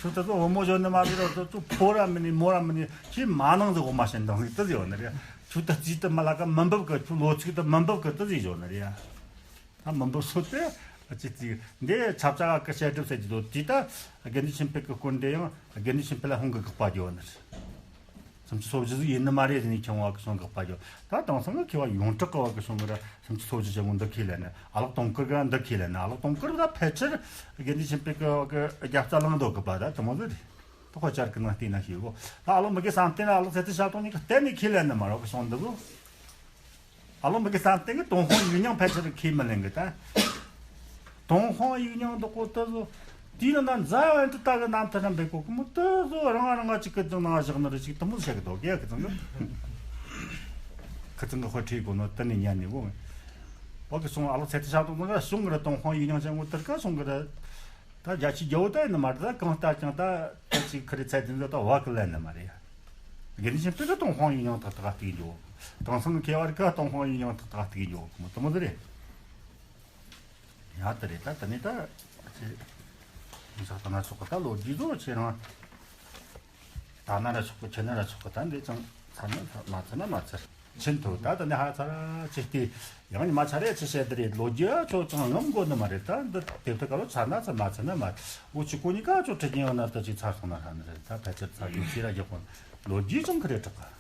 སུ་ད་ཚོ་བུ་མོ་གཞོན་ནུ་མ་ཟེར་རོ་ཚོ་ཕོ་ར་མིན་ནི་མོ་ར་མིན་ནི་ཁྱེད་མ་ནིང་ཟིག་འོ་མ་བྱིན་དང་ཟིག་ཏི་ཟིག་ཡོད་ནི་རེད། ཁྱོད་ད་རྩིས་དུ་མི་ལ་ཀ་མི་འབབ་གི། ཁྱོད་ལོ་ཚིགས་དུ་མི་འབབ་གི་ཏི་ཟིག་ཡོད་ནི་རེད། ད་མི་འབབ་སོ་དེ་ཅི་ཅི་འདི་ཆབ་ཆ་གི་བཤད་སྒྲུབ་ཟེར་གྱི་འདུག་དེ་ད་དགེ་འདུན་ཆོས་འཕེལ་གི་སྐོར་འདི་ཡང་དགེ་འདུན་ཆོས་འཕེལ་ལ་ཧུང་གི་དགག་པ་རྒྱོ་ནི་རེད། སུམ་ཅུ་སོ་བཞི་ཟིག་ཡིན་ནི་མ་རེད་ཟེར་ནས་ཁྱོང་བ་གི་སོང་དགག་པ་རྒྱོ། ད་དེང་སང་གི་མཁས་པ་ཡོངས་གྲགས་གི་བ་གི་སོང་གི་ར་སུམ་ཅུ་སོ་བཞི་ཅན་གོ་འདི་ཁས་ལེན་ནི། ཨ་ལགས་དུང་དཀར་གི་འདི་ཁས་ལེན་ནི། ཨ་ལགས་དུང་དཀར་ད་ཕལ་ཆེར་དགེ་འདུན་ཆོས་འཕེལ་གི་བ་གི་རྒྱབ་རྩ་བླངས་འདུག་གི་པ་ད་དེ་མོ་ཟིག་རེད། ད་ཁོ་ཅར་གི་ནང་བལྟས་ན་ཤེས་གོ། ད་ཨ་ལགས་མི་གི་བསམ་གཏན་ཨ་ལགས་ཚེ་བརྟན་ཞབས་དྲུང་གཉིས་ཀ་གཏན་ནས་ཁས་ལེན་ནི་མ་རེད་བ་གི་སོང་འདི་གོ། ཨ་ལོ་མི་གི་བསམ་གཏན་གི་ཏུན་ཧོང་ཡིག་རྙིང་ཕལ་ཆེར་ཁས་མི་ལེན་གི་ད། ཏུན་ཧོང་ཡིག་རྙིང་འདི་ཀོ་ཏི་ཟོ། དེའི་ནང་ན་མཛའ་བན་དུ་ལྟ་གི་རྣམ་ཐར་རམ་པའི་གོ་གི་མོ་ཏི་ཟོ་རང་རང་ང་ཅིག་གི་དང་ན་བཞག་ནི་རེ་ཅིག་དུ་མོ་བཤད་གི་དོ་གེ་ཁི་ཚང་གི། ཁི་ཚང་གི་དཔེ་ཁྲིད་གོ་ནོ་ཏི་ནི་ཉན་ནི་བོ། བོ་གི་སོང་ཨ་ལོ་ཚེ་ཏི་ཤ་དང་དང་ག་སོང་གི་ར་ཏུན་ཧོང་ཡིག་རྙིང་ཅན་ངོ་ཏི་ར་ཀ་སོང་གི་ར། ད་རྒྱ་ཆེའི་རྒྱལ་པོ་ད་ཡིན་ནི་མ་རེད། ད་གང་ལྟར་ཀྱང་ད་ད་ཅིག་ཁི་རེ་ཚད་ལྡན་ད་ད་བ་གི་ལན་ནི་མ་རེད་ཡ། དགེ་འདུན་ཆོས་འཕེལ་གི་ཏུན་ཧོང་ཡིག་རྙིང་ཏག་ཏག་གཏུག་འགྱོ། དེང་སང་མཁས་པ་རིགས་ཀ་ཏུན་ཧོང་ཡིག་རྙིང་ཏག་ཏག་གཏུག་འགྱོ་གི་མོ་དུ་མོ་དེ་རེད། ཡ་དེ་རེད། ད་དེ་ནས་ད་ཅི་ཟག་ད་ན་ཆོག་གི། ད་ལོ་རྒྱུས་ཚོ་ཁྱེད་རང་ད་ན་ར་ཆོག་གི། ཁྱེད་ན་ར་ཆོག་གི། ད་འདི་ཅང་ཚར་ན་མ་ཚར་ན་མ་ཚར། ཆེན་ཐོ་ད་ད་ནི་ཧ་ཚ་ར་ཅི་སྟེ། ཡང་ཉི་མ་ཆ་རེ་ཅི་བཤད་དེ་རེད། ལོ་རྒྱུས་ཨ་ཆོ་ཅང་ངམ་དགོས་ནི་མ་རེད། ད་འདི་དེབ་ཐེར་ག་ལོ་ཚར་ན་ཚར་མ་ཚར་ན་མ། འུ་ཆུ་ཀོ་ནི་ཀ་ཆོ་ཁྲི་རྒྱན་ཡོད་ན་ད་ཅིག་ཚར་སོང་ན་ཧ་ནི་རེད། ད་ཕལ་ཆེར་ཚར་རྒྱུ་ཤི་ར་རྒྱག་གོ་ལོ་རྒྱུས་ཅང་གི་རེད་དྲག་ག།